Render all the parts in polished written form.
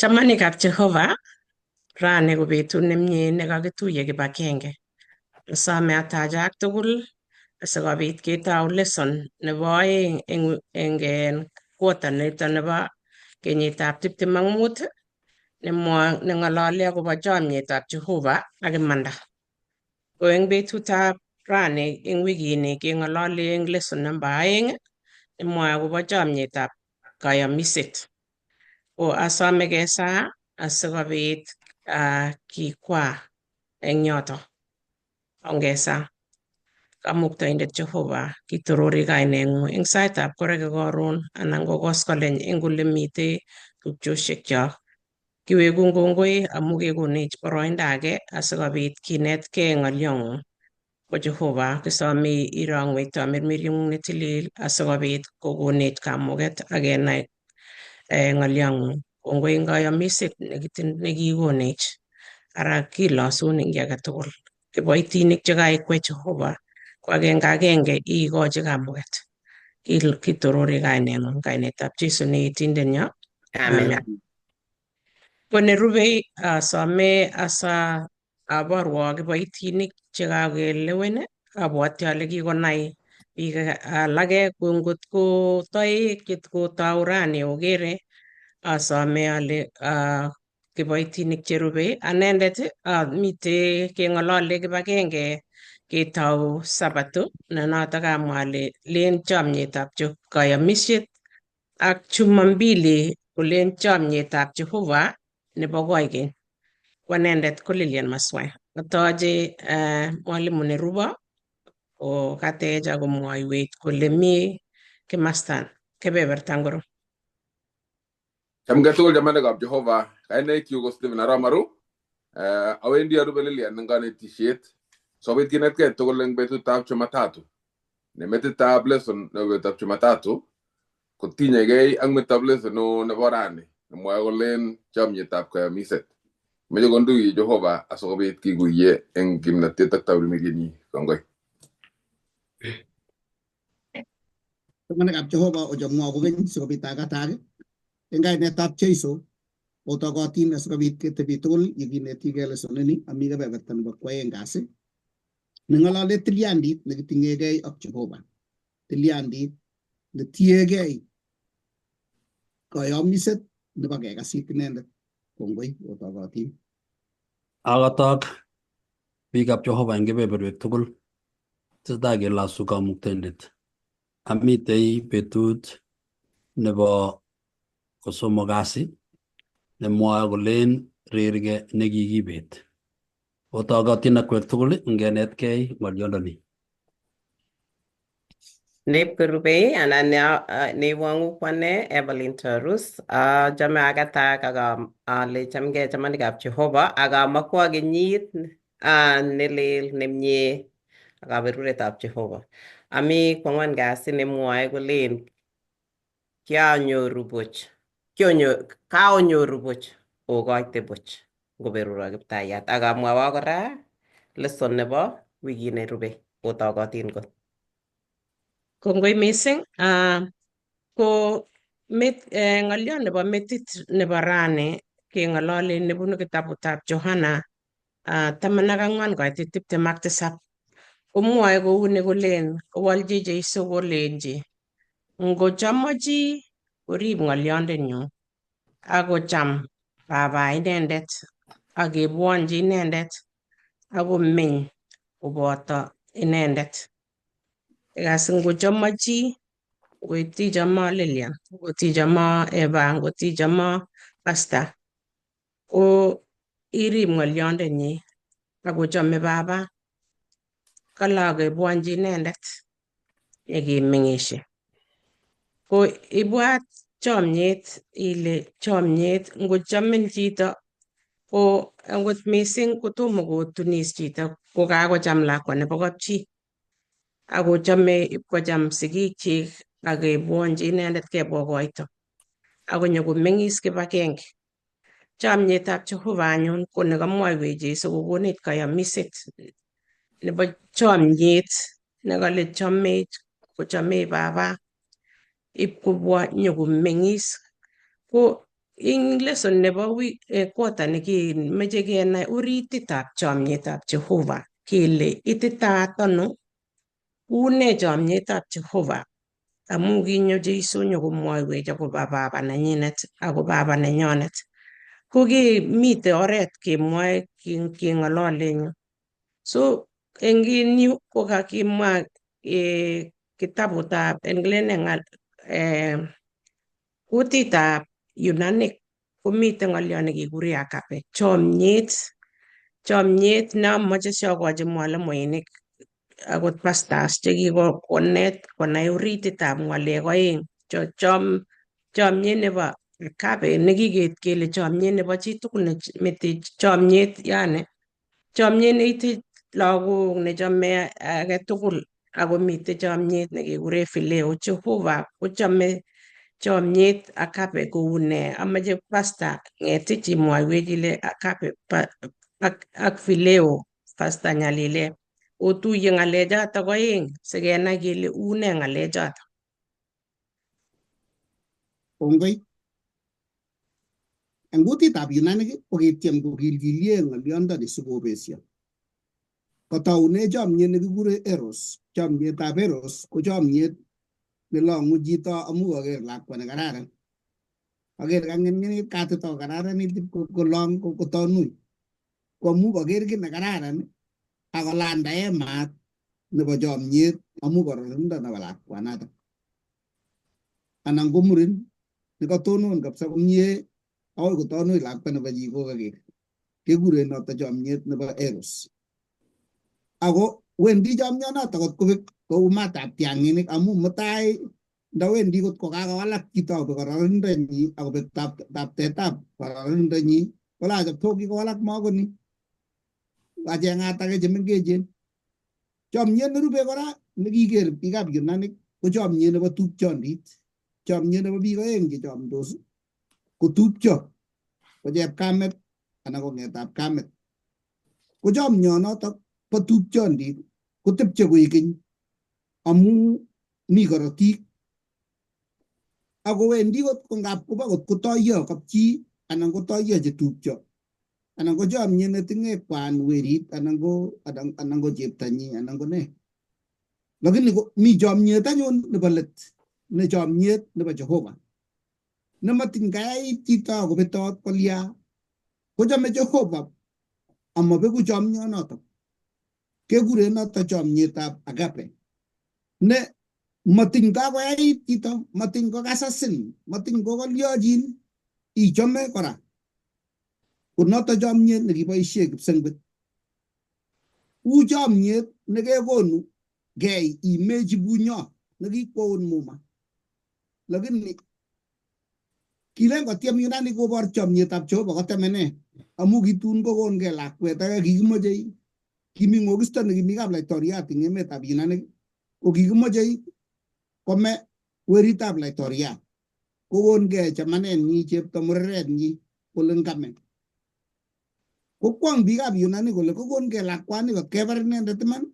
Chamanikab Jehova, rani ko betut nemie nekakituye kibagenge. Asome atachak tugul asikobit ketou lesson nebo aeng eng quarter nito nebo kenyitab 25 nemwoe neng'ololi akobo chomietab Jehova ak imanda. Ko eng betutab rani eng wikini keng'ololi eng lesson namba 2 nemwoe akobo chomietab kayamiset. Ko asome kesaa asikobit kikwaa eng yoto. Ongesaa. Kamuktaindet Jehova, kitorori kaineng'ung eng saitab koreke karon anan ko koskoleny eng ole mitei tupchosiekyok. Kiwekun kongoi amu kekonech boroindo age asikobit kinetkei ng'olyong'ung. Ko Jehova, kisome irong'wech tamirmirieng'ung netilil asikobit kokonech kamuget ak kenai ng'olyong'ung. Kongoi eng kayamiset nekikonech. Ara kilosun eng kiy age tugul. Kiboitinik chekaikwei Jehova ko agenge agenge ikochi kamuget. Kitorori kaineng'ung, kainetab Jesu ne itindenyo. Amen. Ko nerubei asome asa aborwo kiboitinik chekakelewen abwoti ale kikonai biik alake ko ngot ko toek chekotou rani okere asome ale kiboitinik cherubei anendet amite keng'olole kibagenge ketou Sabato ne notok amwa ale len chomietab kayamisiet ak Jumambili kolen chomietab Jehova nebo koikeny. Ko anendet ko Lilian Maswai. Atoche mwalimu nerubo ko katech akomwoiwech kole mi kimasta kebeberta ngoro. Chamgei tugul chamanikab Jehova, kainaikchu ko Stephen Aramaru. Awendi arube Lilian eng kanetisiet sikobit kinetkei tugul eng betutab Jumatatu. Ne metitab lesson nebo betutab Jumatatu kotinyegei ak metab lesson neo nebo rani nemwoe kolen chomietab kayamiset. Meche konduiye Jehova asikobit kikuiye eng kimnatet ak tamirmirienyi. Kongoi. Chamanikab Jehova ochomwo kokeny sikobit akatak eng kainetab Jesu otokotin asikobit ketebi tugul yekinetigei lesson ini ami kebeberta nebo kwoeng kasi neng'olole tilyandit nekiting'egei ak Jehova. Tilyandit netiegei koyomiset nebo kekasit inendet. Kongoi otokotin. Akatak biikab Jehova eng kebeberwek tugul. Tesetai kelasu kamuktaindet. Amitei betut nebo kosomok kasi nemwoe kolen rirge nekikibet. Otokotin akwek tugul ngenetkei ng'olyondoni. Neb korubei anan neiwong'u kwane Evelyn Torus. Achame akatak ak ale chamgei chamanikab Jehova ak amakwa kenyit nelel nemie ak kaberuretab Jehova. Ami kwang'wan kasi nemwoe kolen kianyoru buch, kaonyoru buch, okoite buch ngoberuro Kiptayat ak amwawa kora lesson nebo wikit nerube otokotin kot. Kongoi mising. Ko ng'olyo nebo metit nebo rani keng'olole nebunu kitabutab Johana 14 koit 27. Komwoe kouni kolen kowolchi Jesu kolenji ngochamo chi korib ng'olyondenyu ak kocham baba inendet ak kebwonchi inendet ak komeny koboto inendet. Ikas ngochamo chi ngotichamo Lilian, ngotichamo Eva, ngotichamo Pastor ko irib ng'olyondenyi ak kochome baba kale akebwonchi inendet yekemeng'ishe. Ko ibwat chomyet ile chomyet ngochomin chito ko angot mising kotomo kotunis chito ko kakocham lakwa nebo kapchi akochome ipkocham sigikyik ak kebwonchi inendet kebwa koito akonyo komeng'is kibagenge. Chomietab Jehova anyun ko nekamwoiwech Jesu kokonech kayamiset nebo chomyet nekale chomech kochomech baba ipkobwa nyokomeng'is. Ko Ing lesson nebo quarter nekimeche kenai orititab chomyetab Jehova kele ititaat ano, une chomyetab Jehova amu kinyo Jeiso nyokomwoiwech akobo baba nenyinet ako baba nenyonet. Ko kimite oret kemwoe keng'olole eng yu. So eng yu ko kakimwa kitabutab kutitab Yunanik komiten ng'olyo nekikure agape, chomyet, chomyet neamoche siokochi mwalimuinik akot pastors chekikonet konai orititab ng'alek oeng, chomyet nebo agape nekiket kele chomyet nebo chitugul nemete chomyet yani chomyet neite lagok nechome age tugul ako mitei chomyet nekekure phileo. Jehova kochome chomyet agape kou nee? Amoche pastor Ng'etich imwoiwech ile agape ak phileo pastor Nyalile otuiye ng'alechotok oeng sikenai kele une ng'alechotok. Kongoi. Eng kutitab Yunanik kokityem kokilkilie ng'olyondoni sikobesio. Kotoune chomyet nekikure eros. Chomyetab eros ko chomyet nelong'u chito amu kaker lakwa nekararan. Kaker kang'etng'enit katit ako kararanit kolong kotonui. Ko amu kaker kiy nekararan akolandae maat nebo chomyet amu kororonindo nebo lakwanato. Anan ko muren nekatonon kabisa komie akoi kotonui lakwa nebo chi kokaker. Kekuren noto chomyet nebo eros. Ako wendi chomyonoto kot kobek kou matab tiang'inik amu mutai ndawendi kot kokakowalak chito akobek kororonindonyi akobek taptetab kororonindonyi kolachop to kikowalak makoni acheng'at ake chemengechen. Chomyet nerube kora nekiker biikab Yunanik ko chomyet nebo tupchondit. Chomyet nebo biik oeng chechomdos kotupcho ko chepkamet anan ko ng'etab kamet. Ko chomyonotok bo tupchondit kotepche koek keny amu mi korotik akowendi kot ko ngap koba kot kotoiyo kapchi anan kotoiyo chetupcho anan ko chomyet netinye kwan werit anan ko cheptonyi anan ko ne. Lakini mi chomyet anyun nebo let ne chomyet nebo Jehova nematin kayait chito akobetot kolya kochome Jehova amabeku chomyonotok. Kekuren noto chomyetab agape ne matiny kakoyait chito, matiny kokasasin, matiny kokolyochin, ichome kora. Ko noto chomyet nekiboisie kipsengwet. U chomyet nekekonu gei imechi bunyot nekikwoun muma. Lakini kilen kotyem Yunanik kobor chomyetab Jehova kotemene amu kitun kokongei lakwet age kikimoche kimi ng'okisto nekimi kaplaitoriat eng emetab Yunanik ko kikimoche kome weritab laitoriat kokongei chamanenyi chepto murerenyi kole ngame. Kokwong biikab Yunanik kole kokongei lakwani kot kebar inendet iman.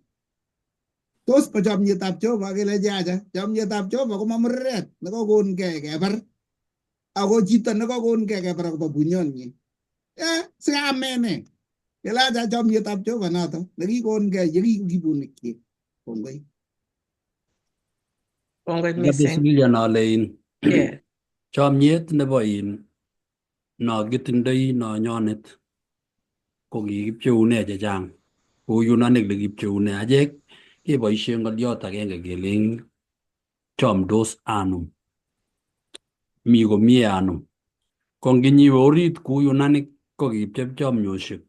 Tos ko chomyetab Jehova kele acha chomyetab Jehova ko mamureret nekokongei kebar ako chito nekokongei kebar akobo bunyonyi. Sikamene. Kele acha chomyetab Jehova noto nekikongei yekikokibunikyi. Kongoi. Kongoi Akatesyi mising. Lilian ale in Yeah. chomyet nebo in no kitindoi nonyonet ko kikipcheune chechang kou Yunanik lekipcheune achek keboisien ng'oliot agenge kelen chomdos anum mi komie anum ko nginyiwe orit kou Yunanik ko kipchep chomyosiek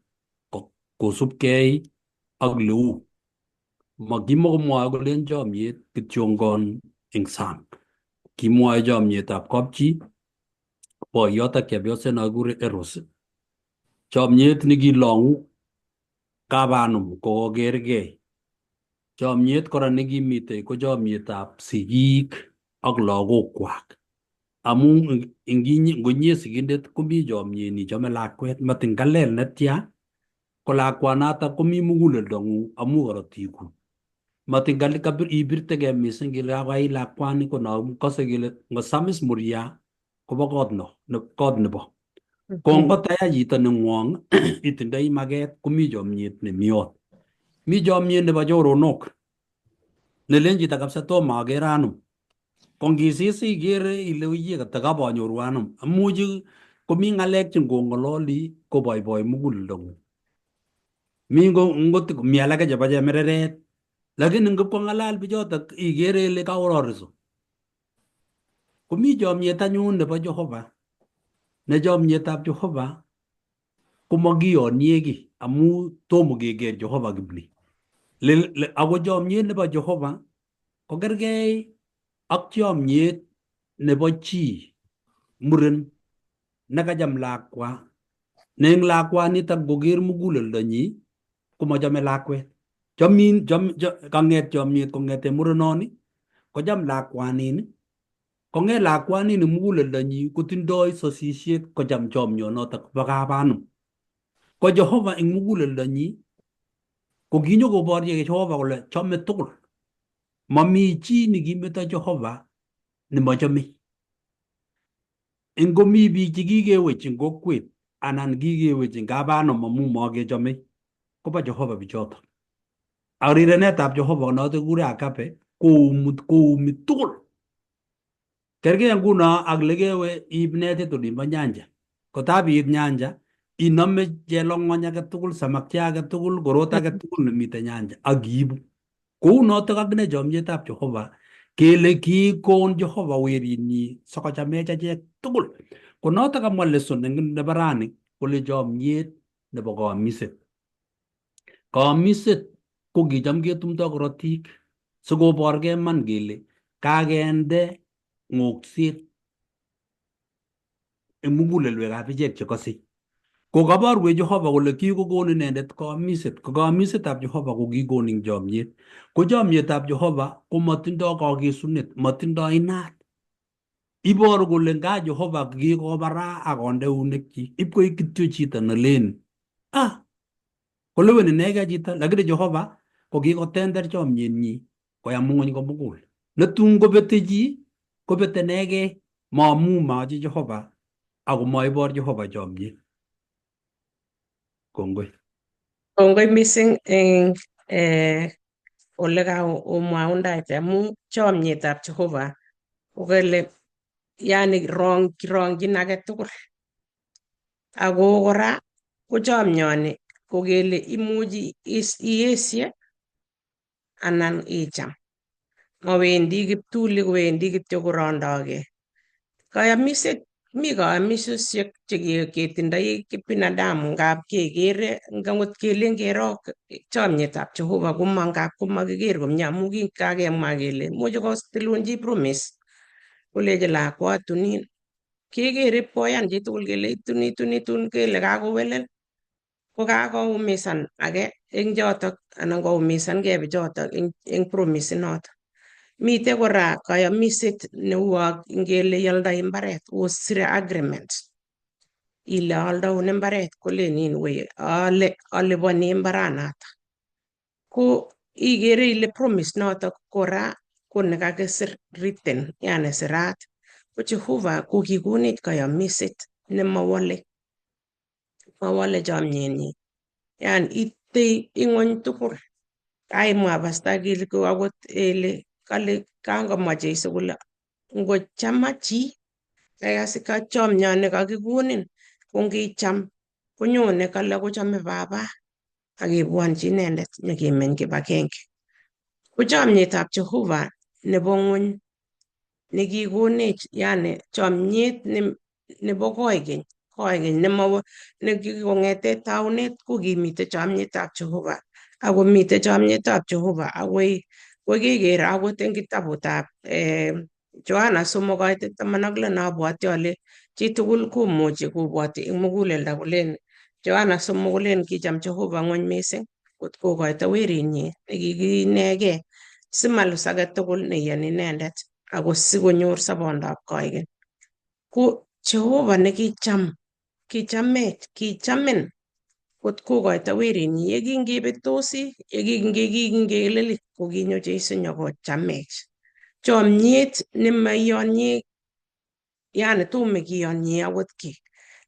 kosubkei ak leu makimokomwoe kolen chomyet kityongon eng sang kimwoe chomyetab kapchi boiyot ak chepyoset nekikure Eros chomyet nekilong'u kabanum kokokergei chomyet kora nekimitei ko chomyetab sigik ak lagokwak amu ngonye sigindet komi chomyet nichome lakwet matin kalel netya ko lakwanatak komi muguleldong'ung amu korotikuk matin ibirtegei mising kele kakoyai lakwani ko no kose kele ngosamis murya Kobo kot no, kot nebo. Ko ngotaya chito nengwong itindoi maket komi chomyet nemi yot. Mi chomyet nebo choronok nelen chito kabisa tomo akere anum. Ko ngisis ikere ile uye katakabanyoru anum. Imuchi komi ng'alek che ngong'ololi koboiboi muguleldong'ung. Mi ngot mi alake chebo chemereret lakini ngipkong'alal bichotok ikere ile kaororiso. Komi chomyet anyun nebo Jehova ne chomyetab Jehova komakiyonye kiy amu tomo keker Jehova kipli. Ako chomyet nebo Jehova ko kergei ak chomyet nebo chi muren nekacham lakwa ne eng lakwanitok ngoker muguleldonyi komochome lakwet. Chomin chom, kang'et chomyet kong'ete murenoni kocham lakwanin kong'et lakwanin muguleldonyi kotindoi sosisiet kocham chomyonotok bo kabanum. Ko Jehova eng muguleldonyi ko kinyokoborye Jehova kole chome tugul. Mami chi nekimeto Jehova nemochomei. Ngomi biik chekikewech eng kokwet anan kikewech eng kabanum amu mokechomei kobo Jehova bichotok. Ak rirenetab Jehova notok kikure agape koumi tugul. Kergei nguno ak lekewe iib netit olimbo nyanja. Kotab iit nyanja inome chelong'ony age tugul, samakia age tugul, korot age tugul nemite nyanja ak iibu. Kou notok akine chomyetab Jehova kele kikon Jehova werinyi sikochamech achek tugul. Ko notok kamwa lesson nebo rani kole chomyet nebo kamiset. Kamiset ko kicham ketumdo korotik sikoborgei iman kele kakende ng'okset eng mugulelwekab ichek chekosei. Ko kaborwech Jehova kole kikokon inendet kamiset, ko kamisetab Jehova ko kikon eng chomyet. Ko chomyetab Jehova komotindoi kakesunet, motindoi inat. Iboru kole nga Jehova kikobaraa akonde eunekchik, ipkoik kityo chito nelen ah kolewen inegei chito, lakini Jehova ko kikotender chomyenyi koyam ng'wony komugul. Netun kobete chi, kobete inegei maamu maachi Jehova ako maibor Jehova chomyet. Kongoi. Kongoi mising eng ole kaomwaundaite amu chomyetab Jehova ko kele yani rongyin age tugul. Ako kora ko chomyoni ko kele imuchi iesye anan icham. Mawendi kiptuli kowendi kityo korondokei. Kayamiset, mi kayamisusiek che ketindoi kibinadamu ngap kekere ngot kelen kero chomyetab Jehova koma ngap komakiker komie amu kakemwa kele imuchi kotilun chi promise kolechi lakwa atunin kekere ipkoyan chitugul kele ituni ituni tun kele kakowelel ko kakoumisan age eng chotok anan koumisankei bichotok eng promise inotok. Mitei kora kayamiset neuo ngele ioldoi mbaret osire agreement ile aoldoun mbaret kolen wei aale aliponi mbaranatak. Ko ikere ile promise notok kora ko nekakisir written yani sirat. Ko Jehova ko kikonech kayamiset nemowole mowole chomyenyi. Yani itei ing'wony tugul. Kaimwa pasta kele ko akot ele kale kangamwa Jeiso kole ngochama chi chomyoni kakikonin ko ngicham konyone kale kochome baba akebwonchi inendet nyokemeny kibagenge. Ko chomyetab Jehova nebo ng'wony nekikonech yani chomyet nebo koikeny koikeny nemo nekikong'ete taunet ko kimite chomyetab Jehova ako mitei chomyetab Jehova akoi koi keker akot eng kitabutab Yohana 3:16 abwoti ale chitugul komuchi kobwoti eng muguleldo kolen Yohana 3 kolen kicham Jehova ng'wony mising kot kokoito werinyi nekikinegei simalus age tugul neiyoni inendet ako sikonyor sobondab koikeny. Ko Jehova nekicham kichamech kichamin kot kokoito werinyi yekingepetosi yekingekeleli kokinyo Jeiso nyokochamech. Chomyet nemaiyonye Yani tome kiyonye akot kiy,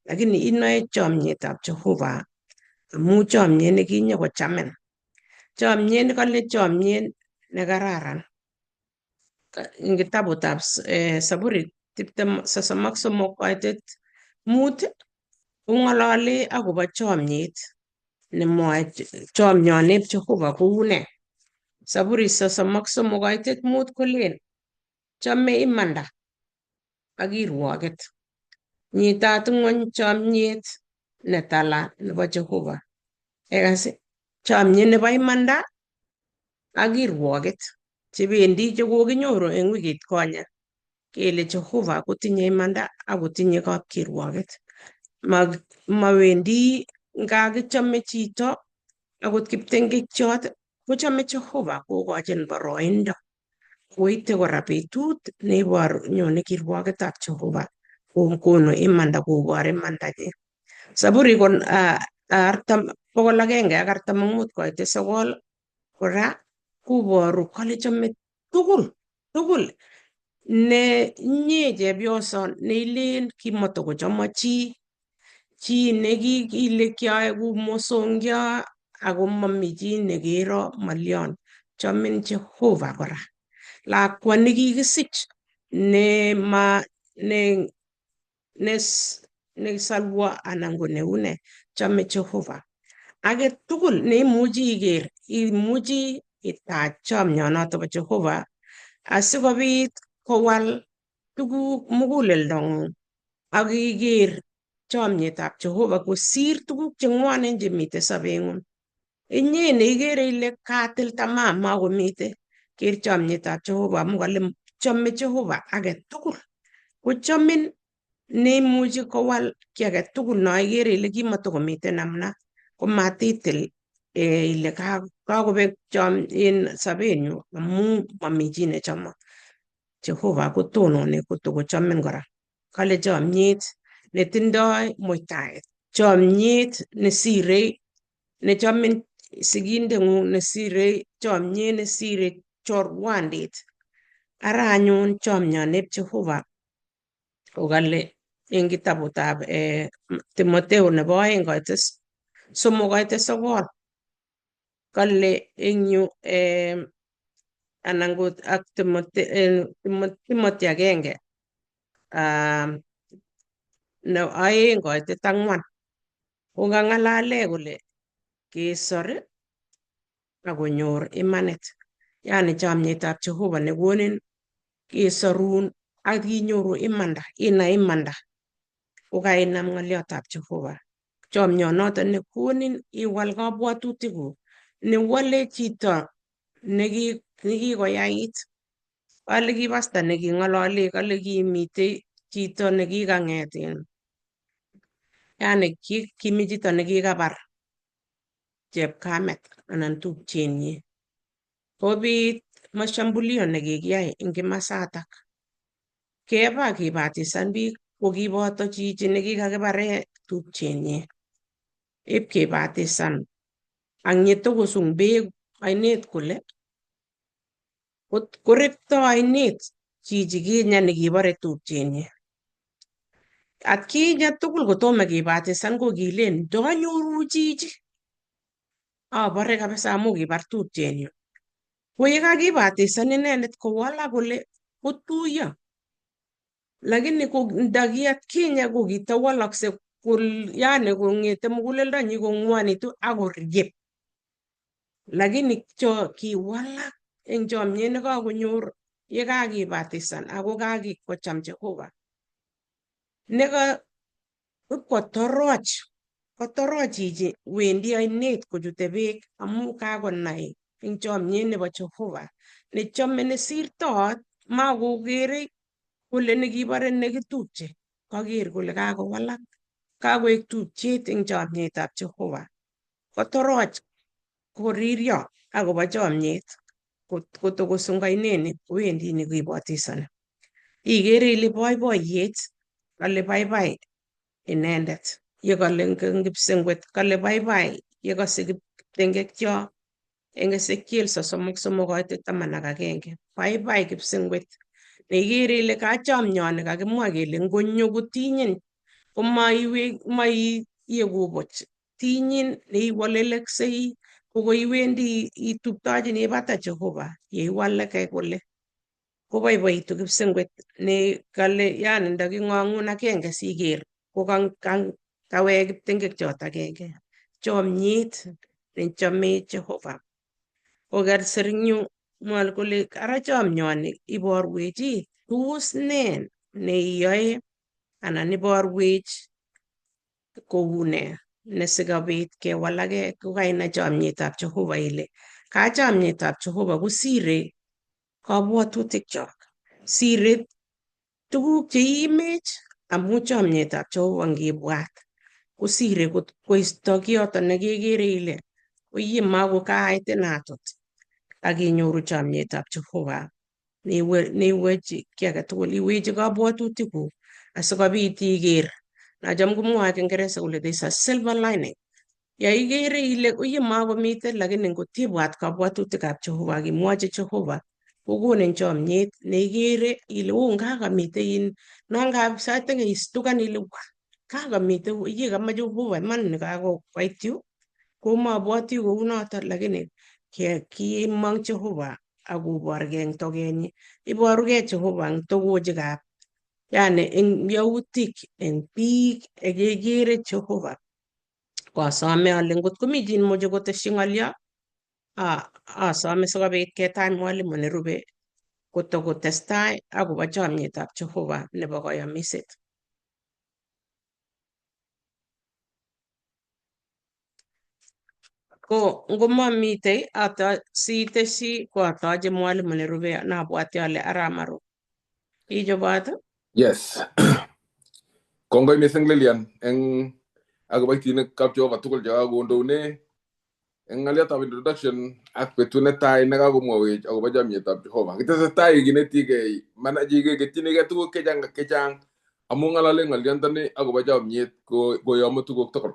lakini inoe chomyetab Jehova amu chomyet nekinyokochamin. Chomyet nekale chomyet nekararan. Eng kitabutab Saburi 33:5 kong'olole akobo chomyet nemwoe chomyoneb Jehova kou nee. Saburi 33:5 kolen chome imanda ak kirwoket. Nyitat ng'wony chomyet netala nebo Jehova. Ekas chomyet nebo imanda ak kirwoket chebendi chekokinyoru eng wikit konye kele Jehova kotinye imanda ak kotinye kapkirwoket. Mawendi nga kichome chito akot kiptengekchiot kochome Jehova kokochin boroindo. Koite kora betut neiboru nyone kirwoketab Jehova kokonu imanda kobor imandanyin. Saburi 145:9 kora koboru kole chome tugul tugul ne inye chepyoso neilen kimatakochomo chi chi nekikile kiaeku mosongio ako mami chi nekero molion chomin Jehova kora. Lakwa nekikisich ne ma ne ne salwa anan ko neune chome Jehova. Age tugul neimuchi iker imuchi itach chomyonoto bo Jehova asikobit kowal tuguk muguleldong'ung ak iker chomyetab Jehova kosir tuguk cheng'wonen chemiten sobeng'ung. Inye neikere ile katil tamaa makomite ker chomyetab Jehova amu kale chome Jehova age tugul. Kochomin neimuchi kowal kiy age tugul no ikere ile kimatakomiten namna komatitil ile kakobek chom en sobenyu amu mami chi nechomon. Jehova kotononi kotokochomin kora. Kale chomyet netindoi muitaet, chomyet nesire nechomin sigindeng'ung nesire chomyet nesire chorwandit. Ara anyun chomyoneb Jehova kokale eng kitabutab Timotheo nebo 2:3 kale eng yu anan ko ak Timothy 1:2-4 kokang'alale kole kesor ak konyor imanit. Yani chomyetab Jehova nekonin kesorun ak inyoru imanda, inai imanda kokainam ng'oliotab Jehova. Chomyonoto nekonin iwal kabwatutikuk, newole chito nekikoyait. Kale ki pastor neking'olole kale kimitei chito nekikang'et yani kimi chito nekikabar chepkamet anan tupchenyin. Kobit mashambulio nekikiyai eng kimasatak. Keba kibatisan biik kokiboto chichi nekikakibare tupchenyin. Ip kibatisan ang yetokosung beek ainet kole korekto ainet chichi kinye nekibore tupchenyin. Atkinye tugul kotomo kibatisan kokilen ndonyoru chichi abore kabisa amu kibar tupchenyu. Ko yekakibatisan inendet kowalak kole kotuiyo. Lakini ko ndaki atkinye ko kitawalakse yani kong'ete muguleldonyi kong'wonitu ak koriep. Lakini cho kiwalak eng chomyet nekakonyor yekakibatisan ako kakikocham Jehova. Neka ipkotoroch kotoroch chichi wendi ainet kochute beek amu kakonai eng chomyet nebo Jehova nechome nesirtoot makokere kole nekibore nekitupche kaker kole kakowalak kakoek tupchet eng chomyetab Jehova. Kotoroch koriryo akobo chomyet kotokosung ainet kowendi nikibotisoni. Ikere ile boiboiyet kale baibai inendet yekale eng kipsengwet kale baibai yekose kiptengekyo eng Ezekiel 33:11 baibai kipsengwet Neikere ile kachomyoni kakimwa kele ngonyo kotinyin komaiyeku buch tinyin neiwaleleksei kokoiwendi ituptochini bata Jehova yeiwalake kole koboiboitu kipsengwet ne kale yani ndaking'ong'un agenge siker ko kawek kiptengekchot agenge. Chomyet nechome Jehova. Kokersir eng yu mwal kole ara chomyoni iborwech ii tos ne neiyoe anan iborwech koune nesikobit kewalake kokainai chomyetab Jehova ile kachomyetab Jehova kosire kabwatutikchok sire tuguk cheiimech amu chomyetab Jehova ngibwat kosire koisto kioto nekekere ile oye makokait inatot ak inyoru chomyetab Jehova neiwechi kiy age tugul iwechi kabwatutikuk asikobit iker nacham komwoe Kiingereza kole there is a silver lining ya ikere ile oye makomiten lakini ngotibwat kabwatutikab Jehova ak imwochi Jehova kokonin chomyet neikere ile oh ngakamite in non sait age istukan ile wa kakamite ye kamache Jehova iman nekakoit yu komabwoti kounoto lakini kimong Jehova akoborgei eng tokenyi iborugei Jehova eng togochikab yani eng yautik eng biik kekere Jehova ko asome ale ngot komi chi nemoche kotesyi ng'olyo asome sikobit ketach mwalimu nerube kotokotestai akobo chomyetab Jehova nebo koyomiset. Ko ngomamitei sitesyi ko atoche mwalimu nerube nabwati ale Aramaru. Ichobot? Yes. Kongoi missing Lilian eng akoboitinikab Jehova tugul chekakondoune eng ng'olyotab introduction ak betut netai nekakomwowech akobo chomyetab Jehova. Kitesetai kinetigei ketchinigei tuguk chechang ak chechang amu ng'alale ng'olyontoni akobo chomyet koyomo tuguk tugul.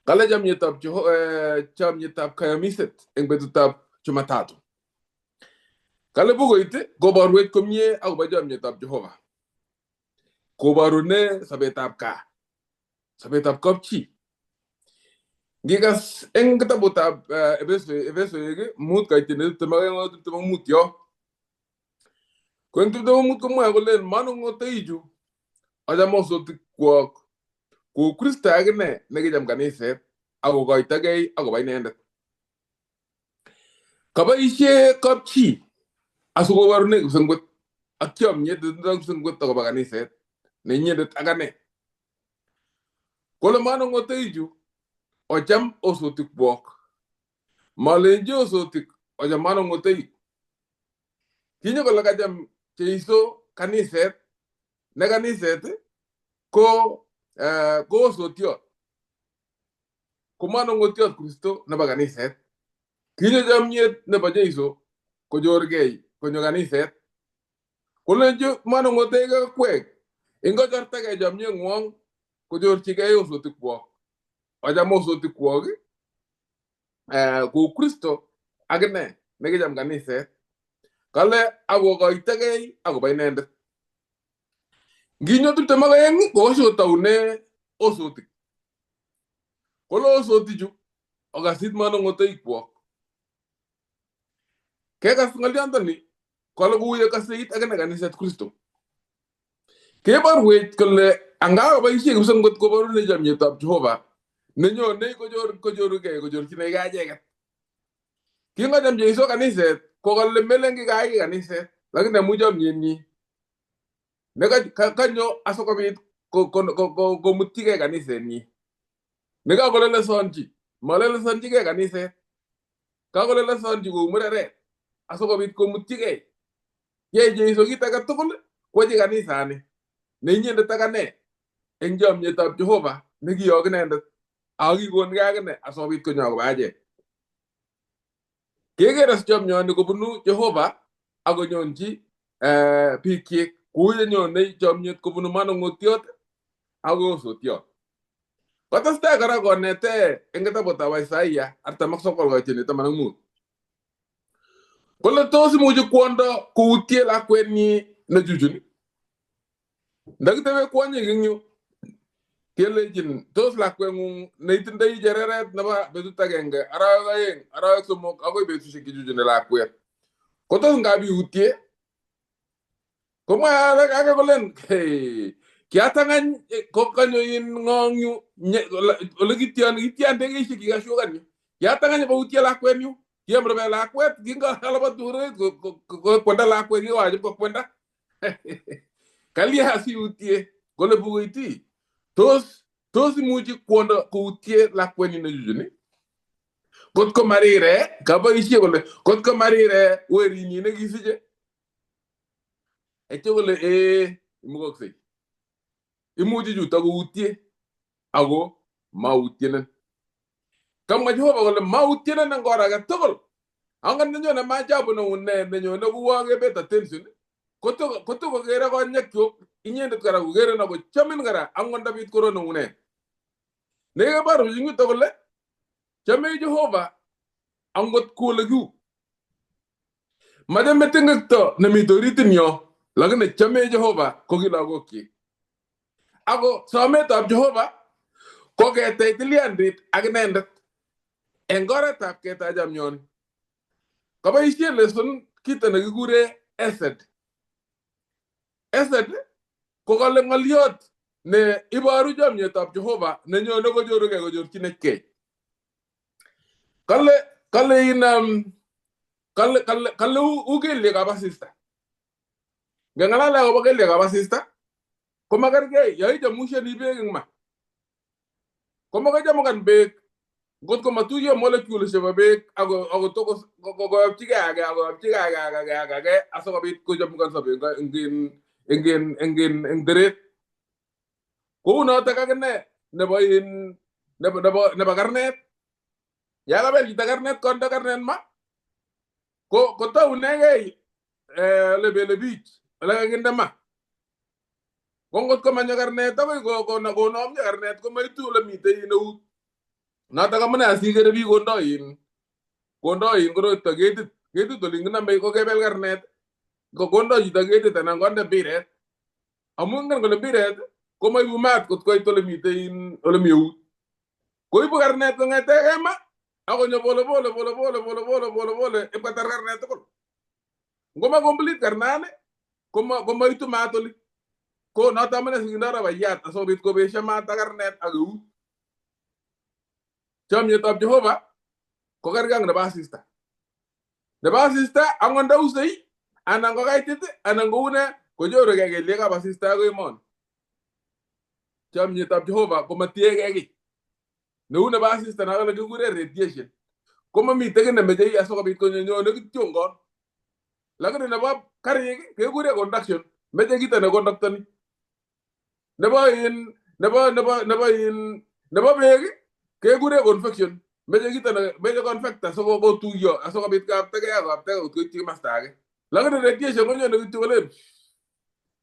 Kale chomyetab chomyetab kayamiset eng betutab Jumatatu. Kale bukuit koborwech komie akobo chomyetab Jehova. Koborune sobetab gaa, sobetab kapchi. Ngikas eng kitabutab Efesoek 5:22-25 yo. Ko eng 25 komwoe kole manung'otoichu achame osotikwok kou Kristo akine nekicham kaniset akokoitogei akobo inendet. Kaboisie kapchi asikoborune kipsengwet ak chomyet netindoi kipsengwet akobo kaniset nenyinet ak ane. Kole manung'otoichu ocham osotikwok. Malenji osotik ocham manung'otoik. Kinyo kole kacham Jeiso kaniset ne kaniset ko osotiot. Ko manung'otiot Kristo nebo kaniset. Kinyo chomyet nebo Jeiso kochorgei konyo kaniset. Kolenji manung'otoik akwek ingochortagei chomyeng'wong kochorchigei osotikwok. Ocham osotikwok kou Kristo akine nekicham kaniset. Kale akokoitogei akobo inendet. Nginyo 22 kokoshotoune osotik. Kole osotichu okasit manung'otoikwok. Kekas ng'olyontoni kole kou yekaseit akine kaniset Kristo. Keborwech kole angakaboisie kipsengwet koborune chomyetab Jehova nenyone kochorugei kochorchinegei acheket. Kingocham Jeiso kaniset ko kole melen kikaiki kaniset lakini amu chomyenyi nekanyo asikobit komutyigei kanisenyi. Nekakolelesonchi malelesonchigei kaniset kakolelesonchi kou mureret asikobit komutyigei. Yai Jeiso kit age tugul kwochi kanisani neinyendet ak ane eng chomyetab Jehova nekiyok inendet ak kikongei akine asikobit konyo akobo achek. Keker as chomyoni kobunu Jehova akonyonchi bikyik kou yenyone chomyet kobunu manung'otiot ak osotiot. Kotestai kora konete eng kitabutab Isaiah 49:15. Kole tos imuchi kwondo koutie lakwenyi nechuchuni? Ndakitebe kwonyik eng yu kelechin tos lakweng'ung neitindoi chereret nebo betut agenge, arawek 2, arawek 3 akoi betusiek chechuchuni lakwet. Ko tos ngap iutie? Komwa ake kolen kiatangany ko kanyo in ng'ong yu ole kityon kityan ndegeishek kikashukan yu. Kiatangany koutie lakwet yu. Kiam rubet lakwet kingalabat turet ko kwenda lakwet kiwachip kokwenda. Kalya siutie kole bukuiti. Tos imuchi kwondo koutie lakwenyi nechuchuni? Kot ko marire kaboisie kole kot ko marire werinyi nekisiche. Aityo kole imukoksei. Imuchi chuto koutie ako mautienen. Kamwa Jehova kole mautienen eng or age tugul. Angot nenyone maajabu neu ne nenyone kuwo kebet attention koto kokere konyekyuk inyendet kora kokerin ako chomin kora angot ndabit korot neu ne. Nekeboru eng yuto kole chome Jehova angot ku ole kiu. Machame ting'ekto nemite oritinyo lakini chome Jehova ko ki lagokyik. Ako sometab Jehova ko ketech tilyandit ak inendet eng oretab ketach chomyoni. Kaboisien lesson kito nekikure Esed. Esed ko kale ng'oliot ne iboru chomyetab Jehova nenyone kochorugei kochorchinechkei. Kale in kale u kelyekab asista. Ngeng'alale akobo kelyekab asista komakerkei yo ichemushoni beek eng ma. Komakochemukan beek ngot ko matuiyo molecules chebo beek ako koyopchigei age akoyopchigei age ak age ak age asikobit kochemukanso beek eng teret. Kou notok akine nebo in nebo karnet. Ya kabel chito karnet konde karnet ma ko kotounegei ole bele bich ole kakinde ma. Ko ngot komanyo karnet akoi konomyo karnet komaitu ole mitei eut. Notok amune asikere biik kondoi koroito ketit olin kinome kokebel karnet ko kondoi chito ketit anan konde mpiret. Amu ingen kole mpiret komaibu maat kot koit ole mitei ole mi eut. Koibu karnet kong'etegei ma akonyo pole pole pole pole pole pole pole pole ipkotar karnet tugul. Ngoma complete karnani komaitu maat oli. Ko noto amune sikindo rabayat asikobit kobesyo maat ak karnet ak eut. Chomyetab Jehova ko kerkei ak nebo asista. Nebo asista angot ndausei anan ko kaitit anan kou ne kochorugei kelyekab asista akoi emoni. Chomyetab Jehova komatiegei kiy. Neu nebo asista noto nekikure radiation komamite kiy nemeche asikobit konyone kityongon. Lakini nebo karik kekure conduction meche kito ne conductoni. Nebo in nebo nebo nebo in nebo beek kekure convection meche kito ne meche convector sikotuiyo asikobit koyaptagei ak koyaptagei kot koityi komasta age. Lakini radiation konyone kityo kolen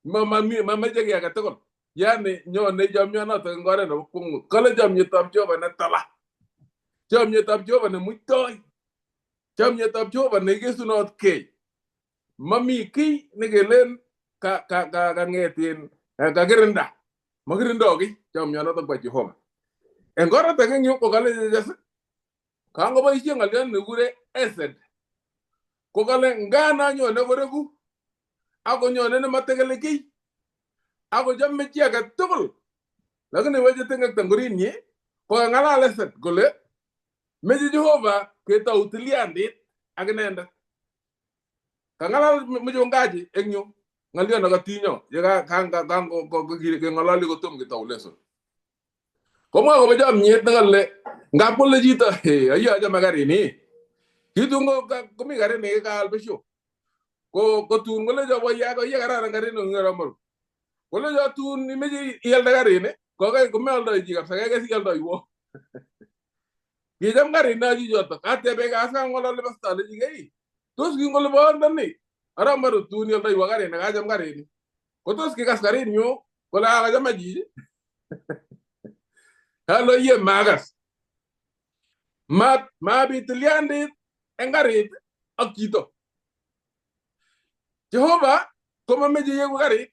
mameche kiy age tugul. Yani nyone chomyonotok eng oret nebo kwongut. Kale chomyetab Jehova netala. Chomyetab Jehova nemuitoi. Chomyetab Jehova neikesunotkei. Mami kiy nekelen kang'et kakirinda. Makirindo kiy chomyonotok bo Jehova. Eng oret age eng yu ko kale Chechas kangoboisie ng'oliot nekikure Esed. Ko kale ngana nyone koreku akonyone nematekele kiy akochome chi age tugul. Lakini weche ting'ekto eng orit ko kang'alal Esed kole meche Jehova ketou tilyandit ak inendet. Kang'alal mchungaji eng yu ng'oliot nekatinyo ye keng'ololi kotom ketou lesson. Komwa akobo chomyet nekale ngap kole chito ayo achame karini. Kitun komi karit nekikaal besio. Ko tun kolecho boiya koiye kararan karini eng Kolecho tun imeche ialde karini kokai komeoldoi chi kabisa kaikai sialdoiwo. Kicham karino chichotok atebe askang'ololi pasta alechikei tos kingole boyondoni aramaru tun ioldoiwo karini kacham karini. Ko tos kikas karinyu kole akachame chichi. Halo ye makas. Mabit tilyandit eng karit ak chito. Jehova komameche yeku karit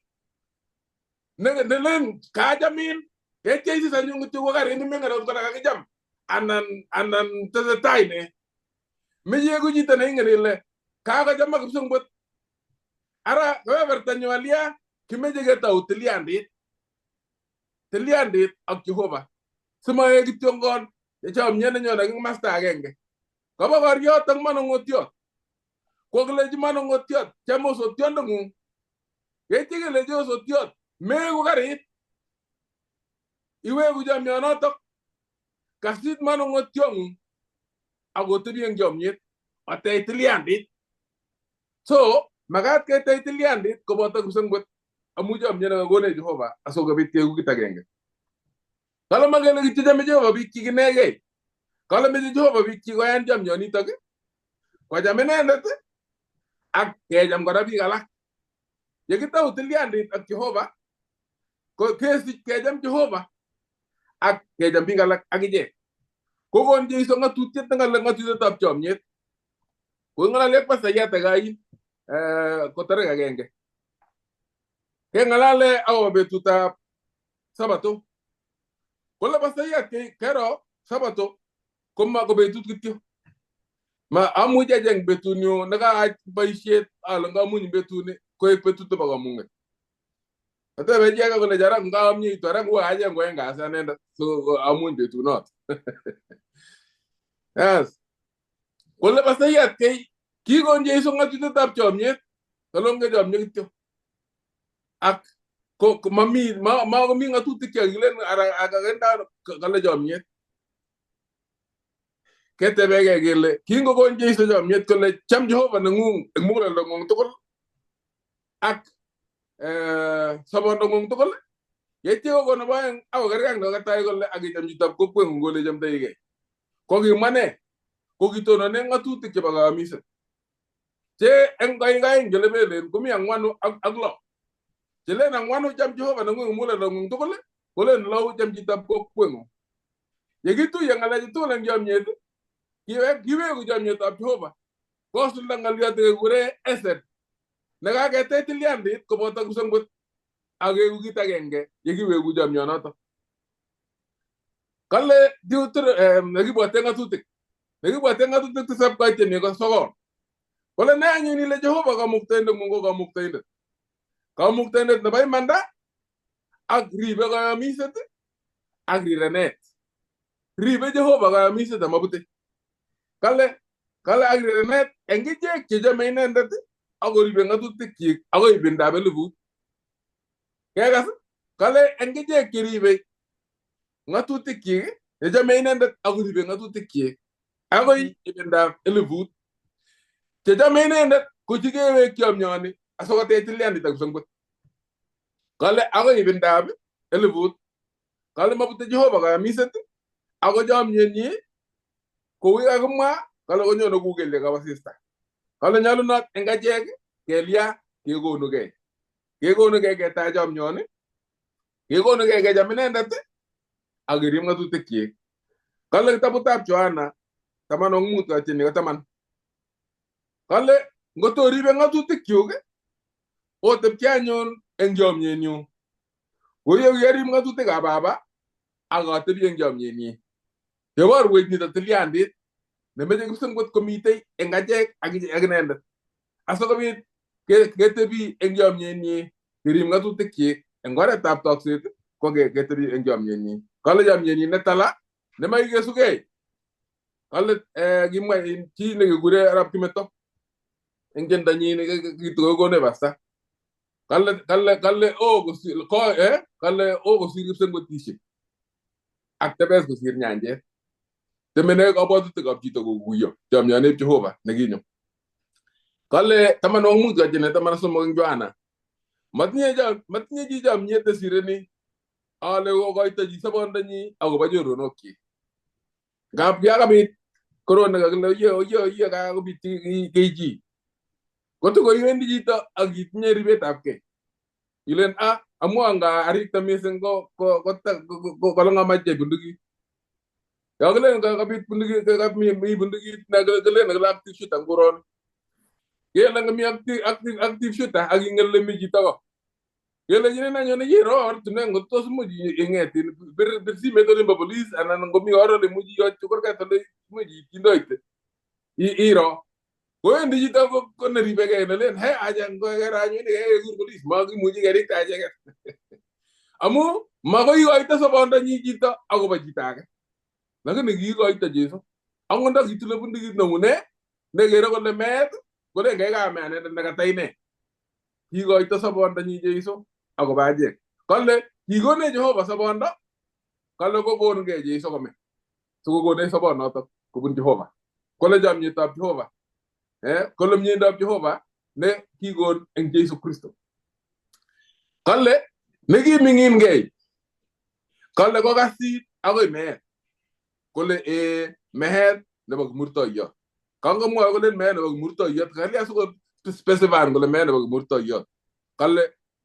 nelen kachamin ketya isis anyun kityo ko karit nemengen akot kora kakicham anan tesetai ne. Meche yeku chito neingen ile kakochamak kipsengwet. Ara kebebertanyu alia kimeche ketou tilyandit. Tilyandit ak Jehova. Simaek kityongon chomyet nenyon ak masta agenge. Kaba koriot ak manongotiot. Kokilechi manongotiot cham osotiondeng'ung. Yeityi kelechi osotiot meku karit. Iweku chomyonotok. Kasit manongotiong'ung ak otebi eng chomyet. Otech tilyandit. So makat ketech tilyandit koboto kipsengwet amu chomyet nekakonech Jehova asikobit keeku kit agenge. Kale makele kityo chome Jehova biikchik inegei. Kale meche Jehova biikchik koyan chomyonitok kocham inendet ak kecham kora biik alak. Yekitou tilyandit ak Jehova ko kesich kecham Jehova ak kecham biik alak ak ichek. Kokon Jeiso ng'atutiet neng'ale ng'atutietab chomyet. Koking'alali ak pastayat ekain ko tarik agenge. Keng'alale akobo betutab Sabato. Kole pastayat kero Sabato koma ko betut kityo. Ma amuchi acheng betunyu nekaach boisiet ale ngamuny betuni koek betut nebo kamung'et. Atebe chi age kole chara ngaamyeitu ara ngwo acheng ko aeng kasi anendet so amuny betunot. Yes. Kole pastayat kikon Jeiso ng'atutietab chomyet kolonge chomyet kityo. Ak ko mami makomi ng'atutik chekikilen ara akakenda kale chomyet. Ketebekei kele kingokon Jeiso chomyet kole cham Jehova neng'ung eng muguleldong'ung tugul ak sobondong'ung tugul. Yeityo kokon nebo aeng akokerkei ak nebo tai kole ak icham chitab kokweng'ung kole ichomdoigei. Ko kimwa ne? Ko kitonone ng'atutik chebo kayamiset. Che eng koik aeng chelepelen komi ang'wanu ak lo. Chelen ang'wanu cham Jehova neng'ung eng muguleldong'ung tugul kolen lou cham chitab kokweng'ung. Yekituiyo ng'alechu tugul eng chomyet kiweku chomyetab Jehova. Kosulda ng'oliot nekekure Esed nekaketech tilyandit koboto kipsengwet ak keeku kit agenge yekiweku chomyonoto. Kale nekibwote ng'atutik. Nekibwote ng'atutik tisab koiteni ko sokol. Kole ne anyun ile Jehova kamuktaindeng'ung ko kamuktaindet. Kamuktaindet nebo imanda ak ribe kayamiset ak rirenet. Ribe Jehova kayamiset amabute. Kale ak rirenet eng ichek chechome inendet ak koribe ng'atutikyik akoi ibindab elibut. Kekas? Kale eng ichek cheribe ng'atutikyik chechome inendet ak koribe ng'atutikyik akoi ibindab elibut. Chechome inendet ko chikewek chomyoni asikotech tilyandit ak kipsengwet. Kale akoi ibindab elibut. Kale mabute Jehova kayamiset ako chomyenyi kou kakimwa kale konyone kou kelyekab asista. Kale nyolunot eng achek kelya kekonugei. Kekonugei ketach chomyoni, kekonugei kecham inendet ak kerib ng'atutikyik. Kale kitabutab Yohana 15 koitini ko 10. Kale ngotoribe ng'atutikyuk otepche anyun eng chomyenyu. Koyeku kerib ng'atutikab Baba ak atebi eng chomyenyi. Yeborwech nito tilyandit nemeche kipsengwet komitei eng achek ak inendet. Asikobit ketebi eng chomyenyi kerib ng'atutikyik eng oretab tokset ko ketebi eng chomyenyi. Kale chomyenyi netala nemakikesugei. Kale kimwa chi nekikure Arap Kimeto eng tiendonyi nekikokonech pasta. Kale oo kosir kipsengwetisiek ak tebes kosir nyanjet. Temene kabwatutikab chito kokuyo chomyonib Jehova nekinyo. Kale 15 kochine 13 eng Yohana. Matinye chi chomyet nesire ni ale kokoito chi sobondonyi akobo choronokyik. Ngap yakabit korona kakile oye kakobit kei chi. Kotoko iwendi chito ak itinye ribetab kei. Ilen amwa nga arikta mising ko kolongamache bundukit. Yakilen kakabit bundukit mi bundukit na kilen active shooter ang korona. Kele ngami active shooter ak ingen ile mi chito ko. Kele chine nanyone iro ortinwek ngot tos imuch ing'et bir simet olimbo police anan ngomi or ole imuch iyotyi kurgat ole imuch itindoite iro. Kowendi chito ko neribegei nelen he acha ngokero anyun kekur police makimuchi kerikte acheket. Amu makoi ikoito sobondonyi chito akobo chito age. Lakini kiikoito Jesu. Angot ndo kitile bundukit neune nekere kole meet kolen kaikai ame anendet nekata ine. Kiikoito sobondonyi Jesu akobo achek. Kale kikonech Jehova sobondo, kale kokongei Jesu kome. Sikokonech sobonotok kobun Jehova. Kole chomyetab Jehova. Kole mieindab Jehova ne kikon eng Jesu Kristo. Kale nekiming'ingei. Kale kokasit akoi meet. Kole meet nebo kimurtoiyot. Kangomwoe kolen meet nebo kimurtoiyot, kalya siko specify kole meet nebo kimurtoiyot. Kale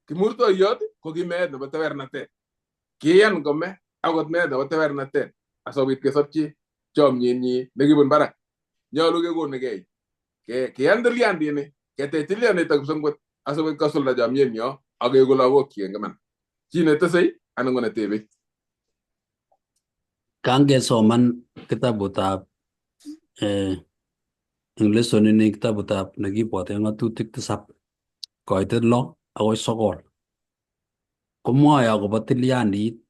kimurtoiyot ko ki meet nebo tewernatet. Kiyan kome akot meet nebo tewernatet asikobit kesobchi chomyenyi nekibun barak. Nyolu kekonugei. Keyan tilyandini, ketech tilyandit ak kipsengwet asikobit kosulda chomyenyo ak keeku lagokchik eng iman. Chi netesei anan ko netebei. Kangesoman kitabutab eng lesson ini kitabutab nekibwote ng'atutik 7 koitet 6 akoi 9 komwoe akobo tilyandit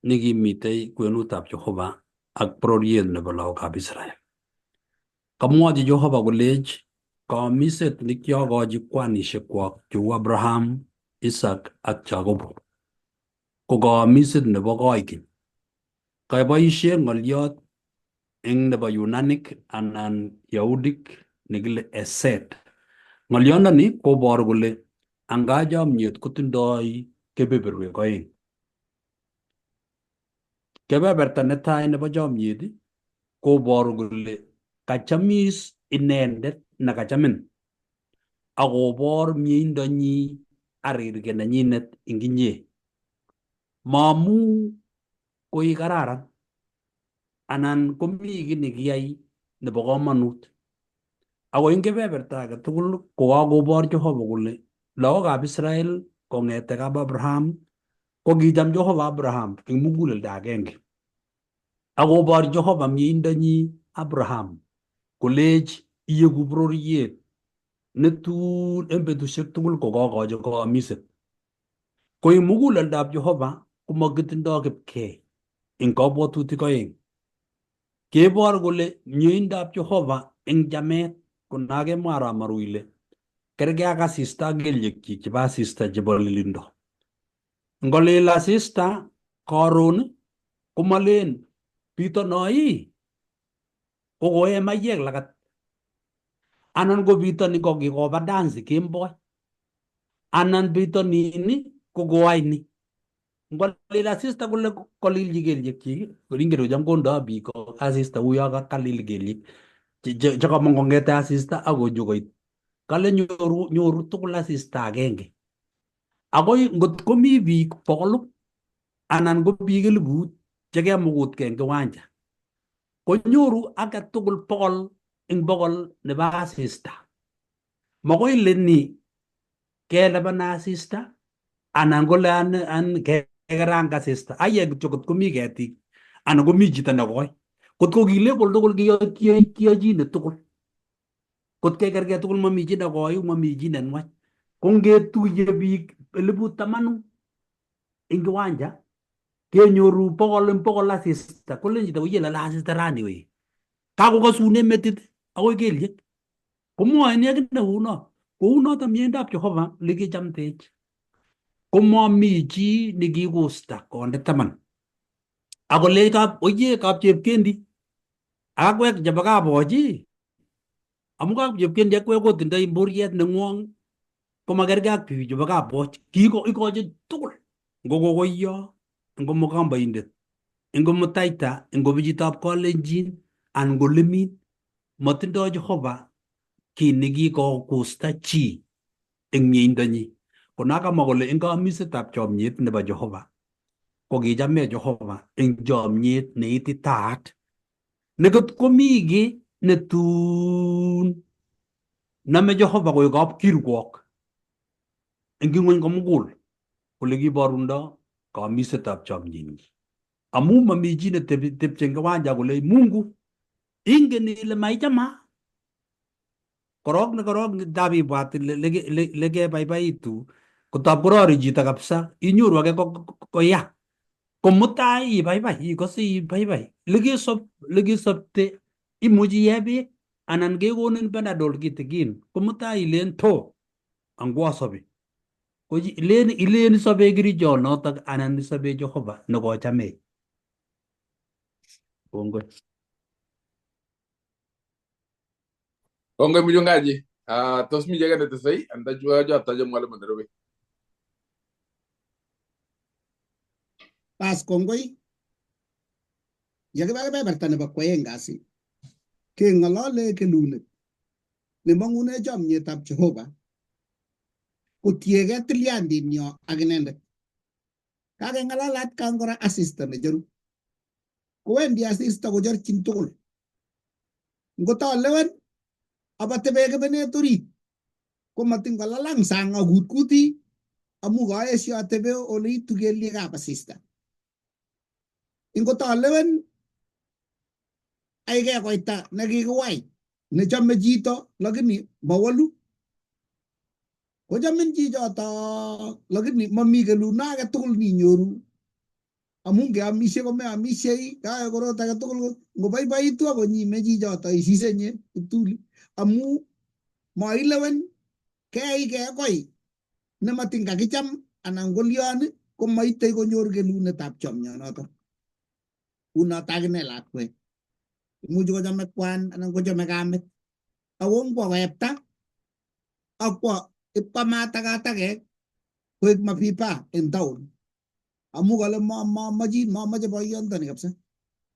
nekimitei kwenutab Jehova ak bororiet nebo lagokab Israel. Kamwochi Jehova kolech kaomiset nekiokochi kwanishekwak cheu Abraham, Isaac ak Jacobo ko kaomiset nebo koikeny. Kaboishe ng'oliot eng nebo Yunanik anan Yahudik nekile Esed. Ng'oliondoni koboru kole anga chomyet kotindoi kebeberwek oeng. Kebeberta netai nebo chomyet koboru kole kachamis inendet nekachamin akobor mieindonyi arirge nenyinet eng inye. Maamu koi kararan anan komi kiy nekiyai nebo komonut. Ako eng kebeberta age tugul kokakobor Jehova kole lagokab Israel kong'ete kap Abraham ko kicham Jehova Abraham eng muguleldo agenge. Akobor Jehova mieindonyi Abraham kolech iyeku bororiet netun eng betusiek tugul kokokochi kaomiset. Ko eng muguleldab Jehova komakitindoi kipkei eng kabwatutik oeng. Kebor kole mieindab Jehova eng chamet konakemwa Aramaru ile kergei ak asista ak kelyekchik chebo asista chebo lilindo. Ngolil asista karon komalen bito noi kokoe maiyek lakat anan ko bito ni kokikoba dansi kemboi anan bito nini kokoai ni. Ngolil asista kole kolilchi kelyekchik, ingen cham kondoi biik asista uyo kalil kelyek chekamong kong'ete asista akonyo koit. Kale nyoru tugul asista agenge. Akoi ngot komi biik 100 anan ko biik 1000 chekemukutkei eng kiwanja konyoru age tugul 100 eng 100 nebo asista. Makoi ile ni kelepan asista anan kole an kekerang asista. Aiye kityo kot komi ketik anan komi chito nekoi. Kot ko kilebol tugul kiyochine tugul. Kot kekerkei tugul mami chi nekoi mami chi nenwach. Ko ngetuiye biik 10,000 eng kiwanja kenyoru 100 eng 100 asista kolen chito oye lole asista rani wee. Kakokasune metit akoi kelyek. Komwoe ni akine kouno. Kounoto mieindab Jehova lekichamtech. Komami chi nekikusta konde taman. Akolech kap oye kapchepkendi ak akwek chebo kapochi. Amu kapchepkendi akwek otindoi mboriet neng'wong komakerkei ak biik chebo kapoch. Ikochi tugul. Ngo kokoiyo, ngo mukambaindet, ngo mutaita, ngo bichitab kalenjin, anan ngo limin. Matindoi Jehova kiy nekikokusta chi eng mieindonyi. Konakamwa kole eng kaomisetab chomyet nebo Jehova ko kichamech Jehova eng chomyet neititaat. Nekot komi kiy netun Nome Jehova koek kapkirwok eng ing'weny komugul ole kiborundo kamisetab chomyenyi. Amu mami chi netepche eng kiwanja kole Mungu ingen ile maichama. Korok ne korok tab ibwat ile lekebaibaitu kotab korori chito kabisa inyoru age koya ko mutai ibaibai ikose ibaibai lekesop lekesopte imuchi iye beek anan kekonin Panadol kitikin ko mutai ilen to angwasobi ko ilen ilen isobe kerichonotok anan isobe Jehova nekochamech. Kongoi. Kongoi mchungaji. Tos mi kiy age netesei anda ataje mwalimu nerube. Bas kongoi. Yekiba kebeberta nebo kwoeng kasi keng'olole kelunet nemong'une chomyetab Jehova kotiegei tilyandinyo ak inendet. Kakeng'alal atkan kora asista necheru. Kowendi asista kocherchin tugul. Ngot alewen abatebe kebenet orit komatin kolalang sang akutkuti amu kaesio atebe ole itu kelyekab asista. Ingot alewen aike koita nekikiwai nechome chito lakini mawolu kochamin chichoto lakini mami keluno age tugul ninyoru amu ngeamishe komeamishei kae korot age tugul ngobaibaitu akonyime chichoto isisenye kiptuli amu mailewen keike koi nematin kakicham anan kolion komaitei konyor kelunetab chomyonoto. Unoto akine lakwet imuchi kochome kwan anan kochome kamet ako ngwo koepta akwo ipkwama takatakek koek mapipa en town amu kale mamachi mamache boyondoni kabisa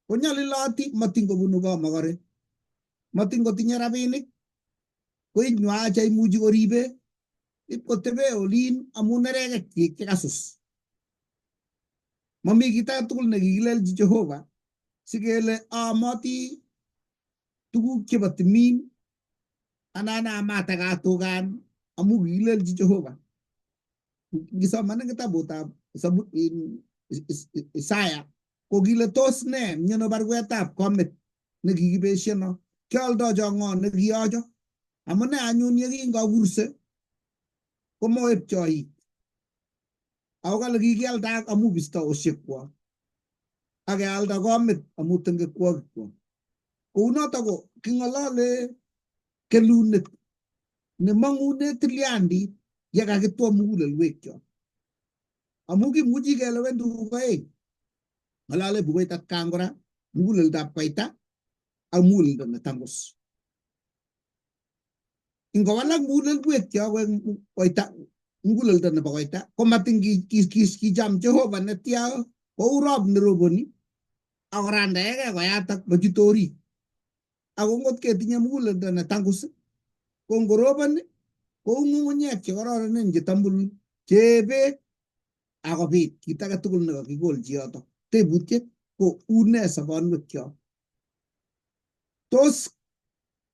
konyaliloti matin kobunu ko makore matin kotinye rabinik koinywa cheimuchi koribe ipkotebe olin amu nerekek chekasus. Mami kit age tugul nekikilelchi Jehova sikele aamoti tuguk chebo timin anan aamate katukan amu kikilelchi Jehova. Ngisoman en kitabutab Isaya ko kile tos ne miono barwetab komet nekikibesheno kioldocho ng'o nekiyocho amune anyun yekingokurse komoepchoit ako kale kikialda amu bistooshekwok ak kealda komit amu tengekwokikwok. Kounoto ko king'olole kelunet nemong'une tilyandit yekakitwa mugulelwekyok amu kimuchi kelewen tuguk oeng. Ng'olole bukuit atkan kora muguleldab koita ak muguleldo netangus. Ingowalak mugulelwekyok koek koita muguleldo nebo koita komatin kicham Jehova netya kou rop neroboni akorandaegei koyatak mochute orit. Ako ngot ketinye muguleldo netangus ko ngorobon kou ng'ung'unyek chekororonen chetambul chee beek akobit kit age tugul nekakikolchi yoto. Tebutiet ko une sobonwekyok? Tos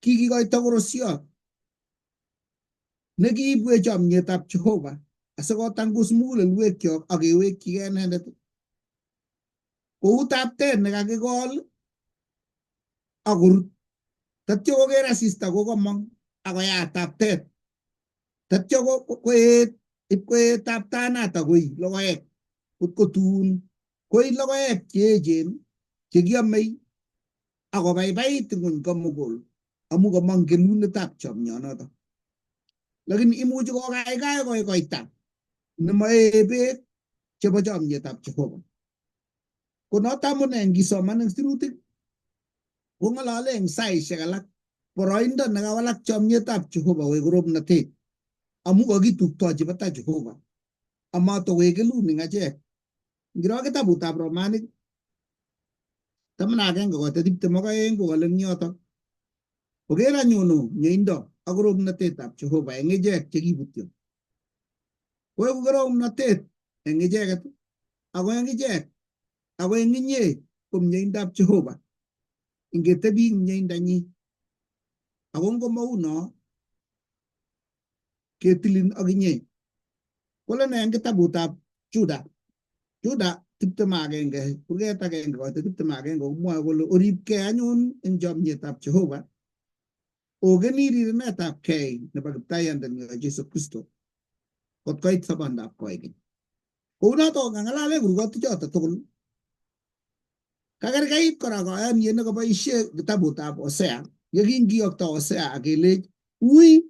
kikikoito korosiot nekiibwech chomyetab Jehova asikotangus mugulelwekyok ak kewekchigei inendet kou taptet nekakikol akorut tatyo koker asista kokomong akoyat taptet tatyo koet ipkoet taptanato koi logoek kotun koi logoek cheechen chekiomei akobaibait ng'wony komugul amu komong kelunetab chomyonoto. Lakini imuchi kokaikai koi koita nemoee beek chebo chomyetab Jehova. Ko noto amune ngisoman eng sirutik kong'olole eng saishek alak boroindo nekawalak chomyetab Jehova koek koromnatet amu kakituptochi batai Jehova amatokoek kelun eng achek. Ngiro kitabutab Romanik 11:22 kokale eng yotok oker anyun mieindo ak koromnatetab Jehova eng ichek chekibutyo. Koeku koromnatet eng icheket ako eng ichek ako eng inye ko mieindab Jehova ingetebi eng mieindanyi. Ako ngomauno Ketilin ak inye. Kole ne eng kitabutab Juda? Juda 21, kurget 1 koite 21 komwoe kole oripkei anyun eng chomyetab Jehova, okeni rirenetab kei nebo kiptayondenyo Jesu Kristo kot koit sobondab koikeny. Kounoto kang'alale kurgotichoto tugul. Kakerkeit kora koyoniet nekaboisie kitabutab Hosea yekingiyokto Hosea akelech ui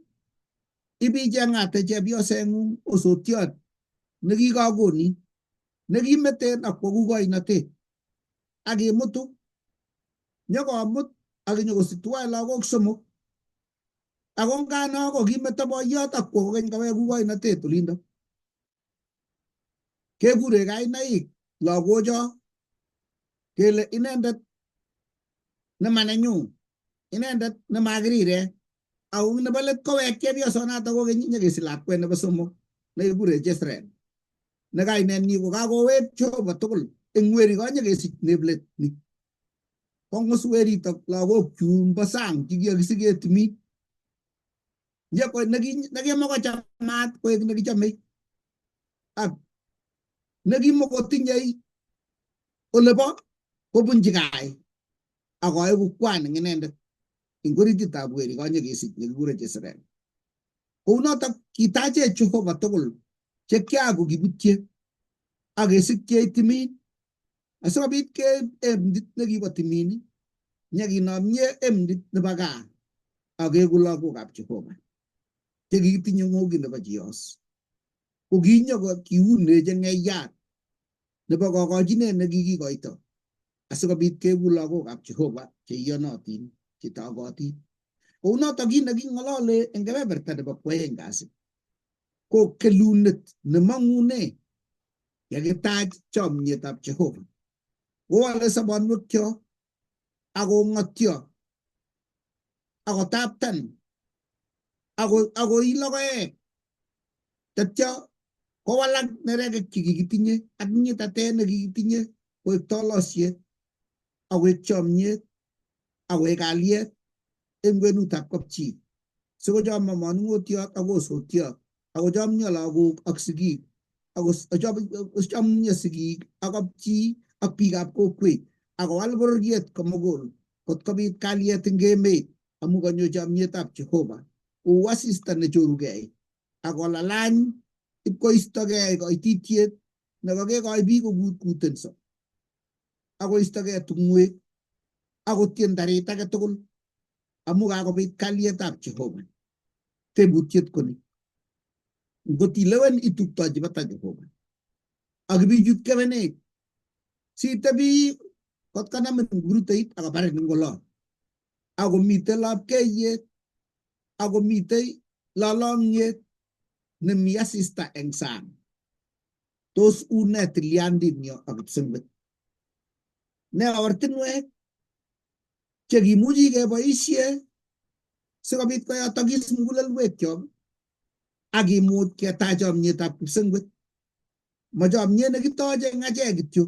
ibicheng'ate chepyoseng'ung osotiot nekikakonin nekimeten akwo kukoinotet ak imutu nyokomut ak inyokosich tuwai lagok somok ako ngano kokimeto boiyot akwo kokeny kowek kukoinotet olindo kekure kainaik lagocho kele inendet nemanenyu inendet nemakirire ako nebo let kowek chepyosonato kokeny nyekesich lakwet nebo somok nekikure Jezreel ne kainenyi ko kakowek Jehova tugul eng weri konye kesich neblet ni kongus weritok lagok chumbo sang chekikakisike timin ye nekimokochamat koek nekichomei ak nekimokotinyei olebo kobunchi kai ak koeku kwan eng inendet eng orititab weri konye kesich nekikure Jezreel. Kounotok kitachech Jehova tugul che kiaku kibutye ak kesikyech timin asikobit keib emdit nekibo timin nyekinomye emdit nebo gaa ak keeku lagokab Jehova chekikitinye ng'oki nebo Chios. Ko kinyo kiunech eng ng'eyat nebo kokochinet nekikikoito asikobit keeku lagokab Jehova cheiyonotin chetogotin. Kounotok kit neking'olole eng kebeberta nebo kwoeng kasi ko kelunet nemong'une yekitach chomyetab Jehova. Kowole sobonwekyok akong'otyo akotaptan akoi logoek tetyo kowalak neregek chekikitinye ak nyitatet nekikitinye koek tolosiet akoek chomyet akoek kalyet eng kwenutab kapchi sikochomyo manung'otiot ak osotiot akochomyo lagok ak sigik akochomyo sigik ak kapchi ak biikab kokwet akowal bororiet komugul kot kobit kalyet eng emet amu kanyo chomyetab Jehova kou asista nechorugei akolalany ipkoistogei koititiet nekakekoi biik kokutkutenso akoistogei tung'wek akotien tarit age tugul amu kakobit kalyetab Jehova. Tebutiet koni, ngot ilewen ituptochi bata Jehova ak ibichut kebenet sitebi kot konamin ngurtoit akobarin eng olon akomitei lapkeiyet akomitei lolongyet nemi asista eng sang. Tos une tilyandinyo ak kipsengwet? Ne ortinwek chekimuchi keboisie sikobit koyotokis mugulelwekyok ak kimuch ketach chomyetab kipsengwet? Ma chomyet nekitoche eng achek kityo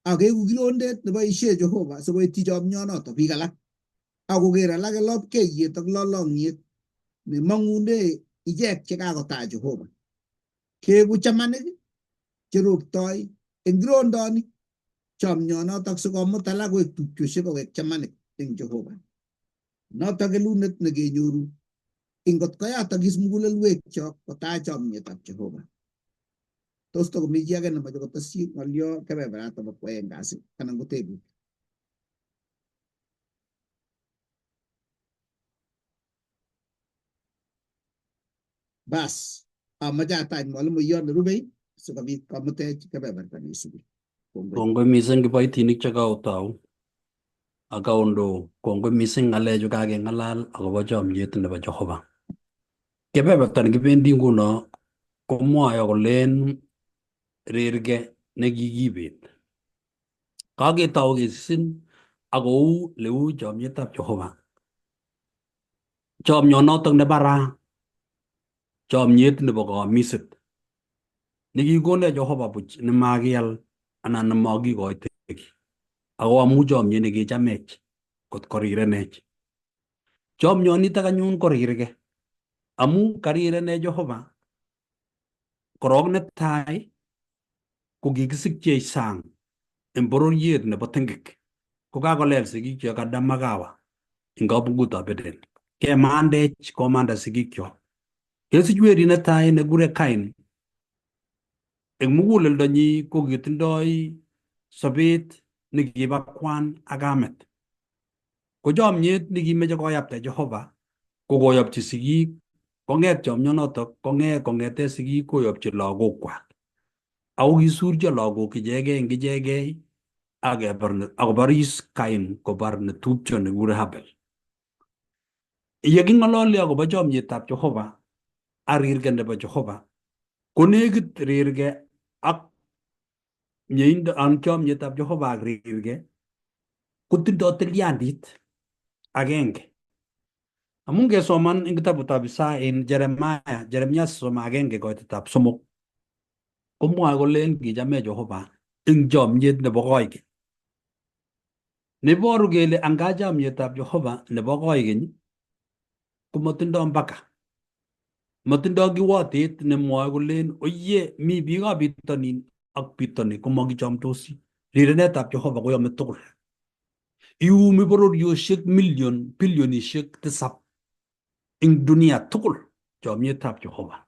ak keku kirondet neboisie Jehova sikoityi chomyonoto biik alak akoker alake lopkeiyet ak lolongyet nemong'une ichek chekakotach Jehova. Keku chamanik cheroktoi eng kirondoni chomyonotok sikomut alak koek tupchosiek kowek chamanik eng Jehova. Notok kelunet nekenyoru eng kot koyotokis mugulelwekyok kotach chomyetab Jehova. Tos tokomi chi age nemoche kotesyi ng'olyo kebeberato bo kwoeng kasi anan ko tebut? Bas, amache atach mwalimuiyot nerubei sikobit komutech kebeberta neisubi. Kongoi. Kongoi mising kiboitinik chekaotou ak kaondou. Kongoi mising ng'alechu kakeng'alal akobo chomyet nebo Jehova. Kebeberta nekibendi nguno komwoe kolen rirge nekikibet. Kaketou kesisin akou leu chomyetab Jehova. Chomyonotok nebo ra, chomyet nebo kamiset nekikonech Jehova buch nemakial anan nemakikoite kiy. Ako amu chomyet nekichamech kot korirenech. Chomyonitok anyun korirge. Amu karirene Jehova korok netai ko kikisikchech sang eng bororiet nebo tengek kokakolel sigikyok Adam ak Hawa eng kabungutab Eden. Kemandech komanda sigikyok. Kesich werit netai nekure Kain. Eng muguleldonyi ko kitindoi sobet nekiba kwan ak kamet. Ko chomyet nekimeche koyapta Jehova ko koyopchi sigik kong'et chomyonotok kong'et kong'ete sigik koyopchi lagokwak. Ako kisuryo lagok ichegei eng ichegei ak akoboris Kain kobar netupcho nekikure Abel. Ye king'ololi akobo chomyetab Jehova ak rirge nebo Jehova ko nekit rirge ak mieindo an chomyetab Jehova ak rirge kotindoi tilyandit agenge. Amun ngesoman eng kitabutab Isaya en Jeremiah, Jeremiah 31 koitetab 3 komwoe kolen kichamech Jehova eng chomyet nebo koikeny. Neiboru kele anga chomyetab Jehova nebo koikeny komotindoi mpaka. Motindoi kiwotet nemwoe kolen oye mi biikab bitonin ak bitoni komokichomdosi. Rirenetab Jehova koyome tugul. Iumi bororiosiek million bilionisiek 7 eng dunia tugul chomyetab Jehova.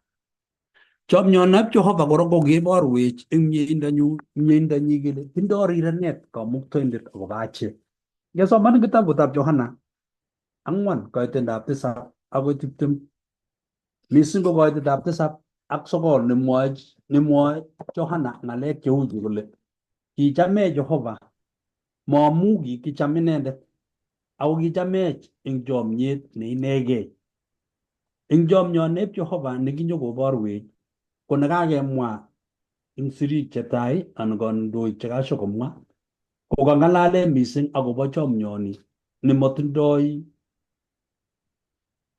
Chomyonab Jehova kora kokiborwech eng mieindonyu mieindonyi kele tindoi rirenet kamuktoindet akobo achek. Ngesoman eng kitabutab Johana 4 koitendab 7 akoi 20 mising ko koitetab 7 ak 9 nemwoe Johana ng'alek cheu chu kole kichamech Jehova maamu kikicham inendet ako kichamech eng chomyet ne inegei. Eng chomyoneb Jehova nekinyokoborwech ko nekakemwa eng sirik chetai anan kandoik chekashokomwa kokang'alale mising akobo chomyoni nemotindoi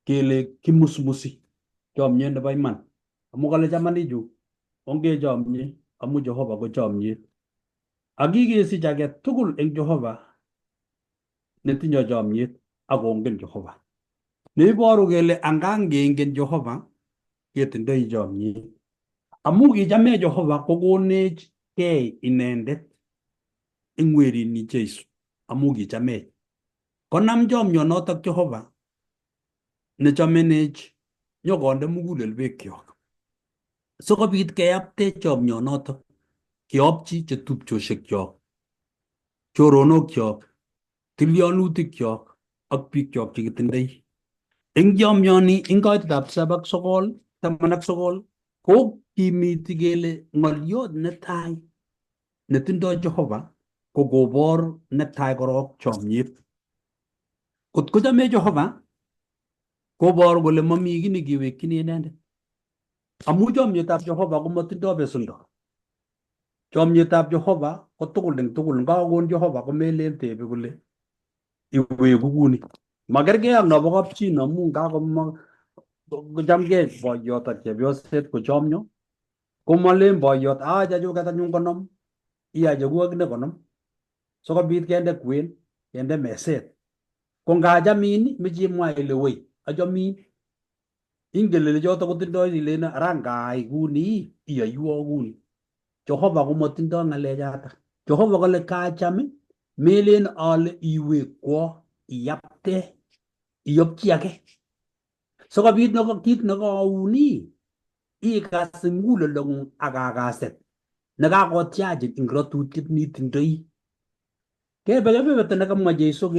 kele kimusmusi chomyet nebo iman. Amu kale chamanichu ongechomye amu Jehova ko chomyet. Ak kikesich age tugul eng Jehova netinye chomyet ak kongen Jehova. Neiboru kele anga ngengen Jehova ketindoi chomyet. Amu kichamech Jehova kokonech kei inendet eng werinyi Jesu amu kichamech. Konam chomyonotok Jehova nechamenech nyokonde mugulelwekyok. Sikobit keyapte chomyonotok keopchi chetupchoshekyok, choronokchok, tilyanutikyok ak biikchok chekitindoi. Eng chomyoni eng koitetab 7 ak 9 19 ko kimiti kele ng'oliot netai netindoi Jehova ko kobor netai korok chomyet. Kot kochame Jehova koboru kole mami kiy nekewekchini inendet. Amu chomyetab Jehova komotindoi besendo. Chomyetab Jehova ko tugul eng tugul. Ngakokon Jehova komelen tebe kole iweku kuni. Makerkei ak nobo kapchi amu ngakochamgei boiyot ak chepyoset kochomyo komalen boiyot ah chachuket anyun 50 iyai chekuk akine 50 sikobit kende kwen kende meset. Ko ngachamin meche imwa ile wei achamin. Ingen ile choto kotindoi ilen ara ngai kuni iyoiwo kuni. Jehova komotindoi ng'alechatak. Jehova kole kacham melen ale iwekwo iyapte iyopchi age. Sikobit kit nekauni ikas eng muguleldong'ung ak kakaset nekakotyachin eng ratutiet nitindoi. Kebe kebeberta nekamwa Jesu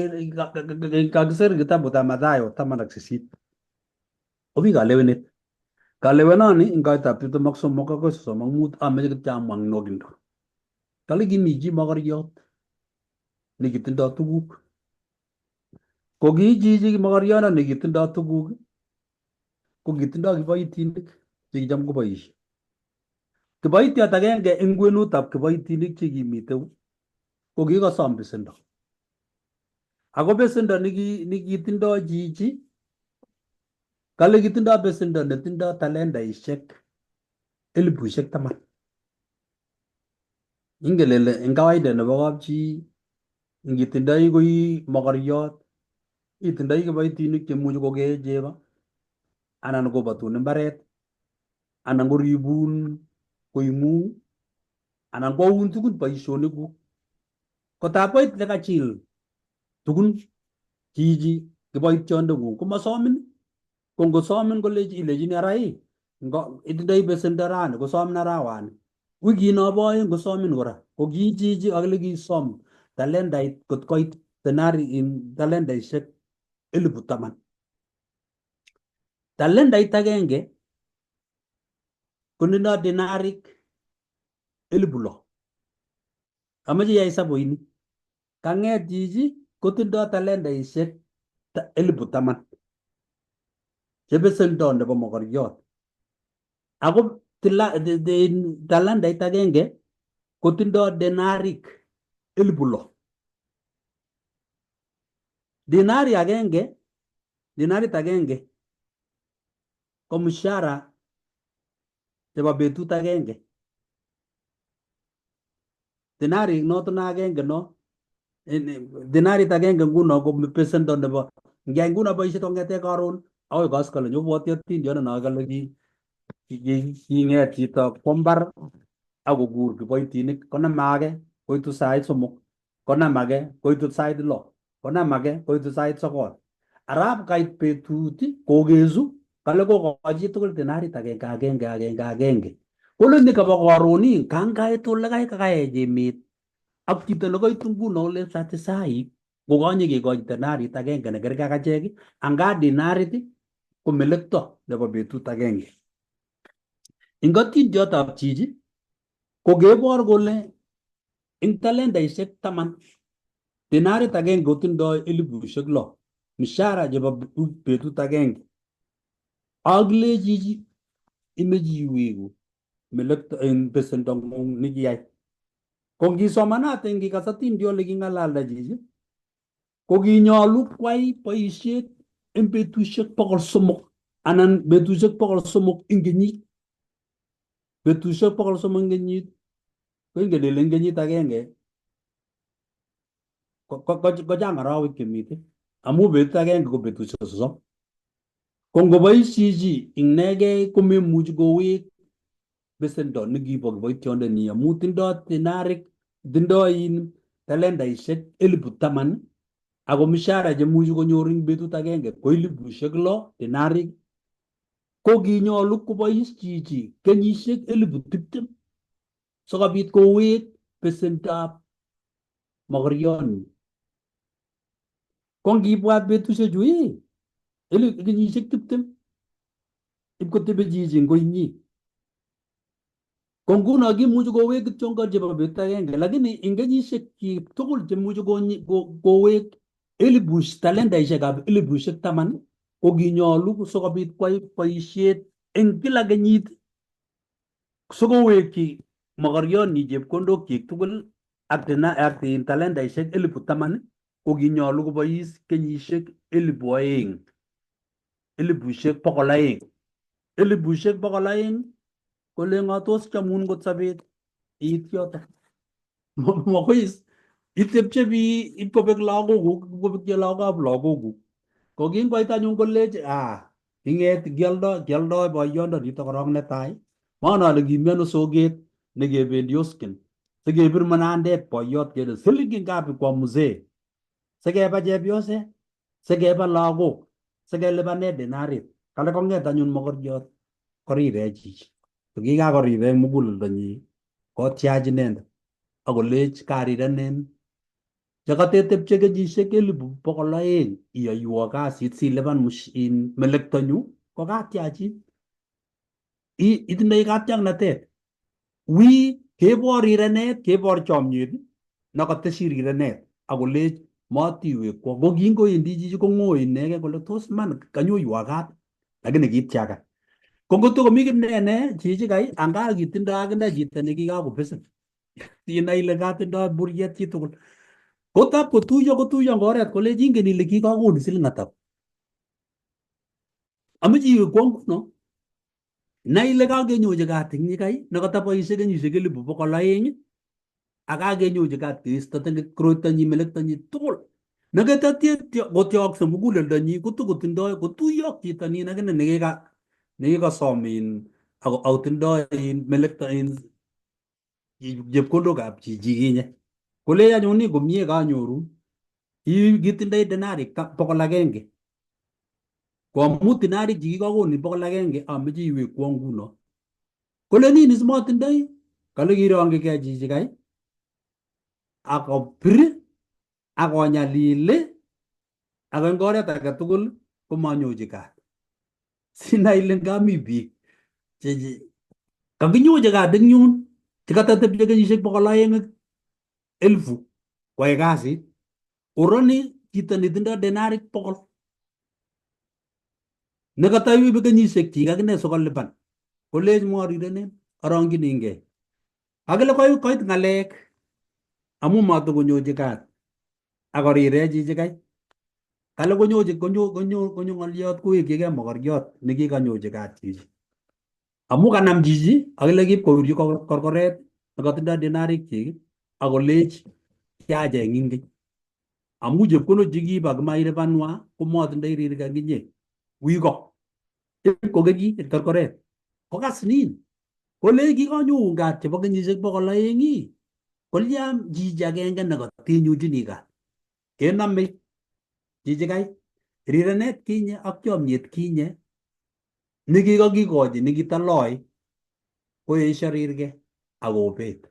kakisir kitabutab Mathayo 18. Komi kalewenet. Kalewenoni eng koitab 23 akoi 35 ameche kityo amwa eng nwokindo. Kale kimi chi mokoriot nekitindoi tuguk. Ko ki chichi mokoriondo kitindoi tuguk ko kitindoi kiboitinik chekicham koboisie. Kiboitiot agenge eng kwenutab kiboitinik chekimite ko kikosom besendo. Ako besendo nekitindoi chichi kale kitindoi besendo netindoi talendaishek 10,000. Ingen ile eng kawaida nebo kapchi ngitindoi koi mokoriot itindoi kiboitinik chemuchi kokee chego Anan kobatun mbaret, anan koribun koing'ung, anan kwoun tugun boisionikuk. Kotab koit lekachil tugun chichi kiboityondeng'ung komosomin, ko ngosomin kolechi ilechini ara ii ngo itindoi besendo rani kosomin arawani wikit nobo oeng kosomin kora ko ki chichi akile kisom talendait kot koit tenari in talendaishek 10,000. Talendait agenge kotindoi dinarik 6,000. Amoche iyai hesabu ini. Kang'et chichi kotindoi talendaishek 10,000 chebesendo nebo mokoriot. Ako talendait agenge kotindoi denarik 6,000. Dinari agenge, dinarit agenge ko mshahara chebo betut agenge. Dinarik noton agenge no dinarit agenge nguno ko besendo nebo ngyai nguno boisiet kong'ete karon akoi koskoleny obwoti otindiot no kole king'et chito kwo mbar akokur kiboitinik konam age koitu sait 3, konam age koitu sait 6, konam age koitu sait 9. Arap kait betut kokesu kale kokochi chitugul dinarit agenge agenge agenge agenge. Kole ni kabo karon kangait ole kai kakaech emet ak chito nekoitu nguno kole satisai kokonye kekochi dinarit agenge nekerkei ak achek anga dinarit ko melekto nebo betut agenge. Eng otindiotab chichi ko kebor kole eng talendaishek 10 dinarit agenge kotindoi 6,000 mshahara chebo betut agenge. Akile chichi imeche iweku melekto eng besendong'ung nekiyai. Ko ngisomanate ngikas otindiot leking'alalda chichi ko kinyolu kwai boisiet eng betusiek 300 anan betusiek 300 eng kenyit. Betusiek 300 eng kenyit ko ingen ile eng kenyit agenge kochang arawek chemiten amu betut agenge ko betusiek 30. Ko ngobois chichi inegei komemuchi kowek besendo nekibo kiboitiondenyi amu tindoi dinarik tindoi in talendaishek 10,000 ako mshahara chemuchi konyor eng betut agenge ko 6,000 dinarik ko kinyolu kobois chichi kenyisiek 20,000 sikobit kowek besendab mokorionni. Ko ngibwat betusiechu ii kenyisiek 20 ipkotebi chichi eng koinyi. Ko nguno kimuchi kowek kityongon chebo betut agenge lakini eng kenyisiek tugul chemuchi kowek elibush talendaishekab 10,000 ko kinyolu sikobit kwai boisiet eng kila kenyit sikowekyi mokorionni chepkondokyik tugul ak talendaishek 10,000 ko kinyolu kobois kenyisiek 2,000 200,000 200,000 kole ng'o tos chomun kot sobet iit yoto. Makoi itepche bi ipkobek lagokuk ipkobekchi lagokab lagokuk. Ko kingoit anyun kolech ah ing'et kioldoi boyondonitok korok netai mongen ale kimi ano soket nekebendi Hoskin sikebir munandet boyot kele silingi ngapi kwa mzee sikeba chepyoset sikeba lagok sikelipane dinarit kale kong'et anyun mokoriot korirech chichi. Ko kikakorirech muguleldonyi kotyach inendet akolech karirenen chekatetepche kenyisiek 200,000 iyoiwo kasit silipan melektonyu ko katyachin. Itindoi katiaknatet. Wi kebor rirenet kebor chomyet nekateshi rirenet akolech matiwekwo. Ko kingowendi chichi kong'oi inegei kole tos man kanyoiwa kat lakini kityaka. Ko ngotko komi kipnene chichi kai anga kitindoi akine chito nekikakobesen. Inai ile katindoi buriet chitugul. Kotab kotuiyo kotuiyo eng oret kolech ingen ile kikakonin siling ata. Ameche iwekwo nguno. Nai ile kakenyochi kat eng yi kai nekataboisie kenyisiek 200,000 ak kakenyochi kat keisto koroitonyi melektonyi tugul. Nekatakotyokse muguleldonyi kotokotindoi kotuiyo ak chito nin akine nekika Nekikosom in ako tindoi in melekto in chepkondokab chichi kinye. Kolech anyun ni komie kanyorun. Kitindoi denarik 100. Ko amu dinarik chekikakonin 100 ameche iwekwo nguno. Kole nini simotindoi? Kale kirongchigei chichi kai akobir akonyalil ako eng oret age tugul komanyochi kat. Sinai ile ngami biik che kakinyochi kat eng yun chekatatepche kenyisiek 200,000 koyai kasit. Koroni chito netindoi denarik 100 nekataibe kenyisiek chik akine sikolipan kolech morirenen arongchinigei. Akile koit ng'alek amu matokonyochi kat akorire chichi kai. Kale konyochi konyo konyo konyo ng'oliot kowekchigei mokoriot nekikanyochi kat chichi. Amu kanam chichi akile kipkowirchi korkoret nekotindoi dinarik chik akolech kiacheng'in keny. Amu chepkondok chekiib akimailipanwa komotindoi ririk akinye. Wiko. Ipkokerchi korkoret. Kokas nin. Kolech kikanyoun kat chebo kenyisiek 200 ii. Kolya chichi agenge nekatenyochini kat. Kenome chichi kai. Rirenet kinye ak chomiet kinye nekikakikochi nekitoloi koesho rirge akobet.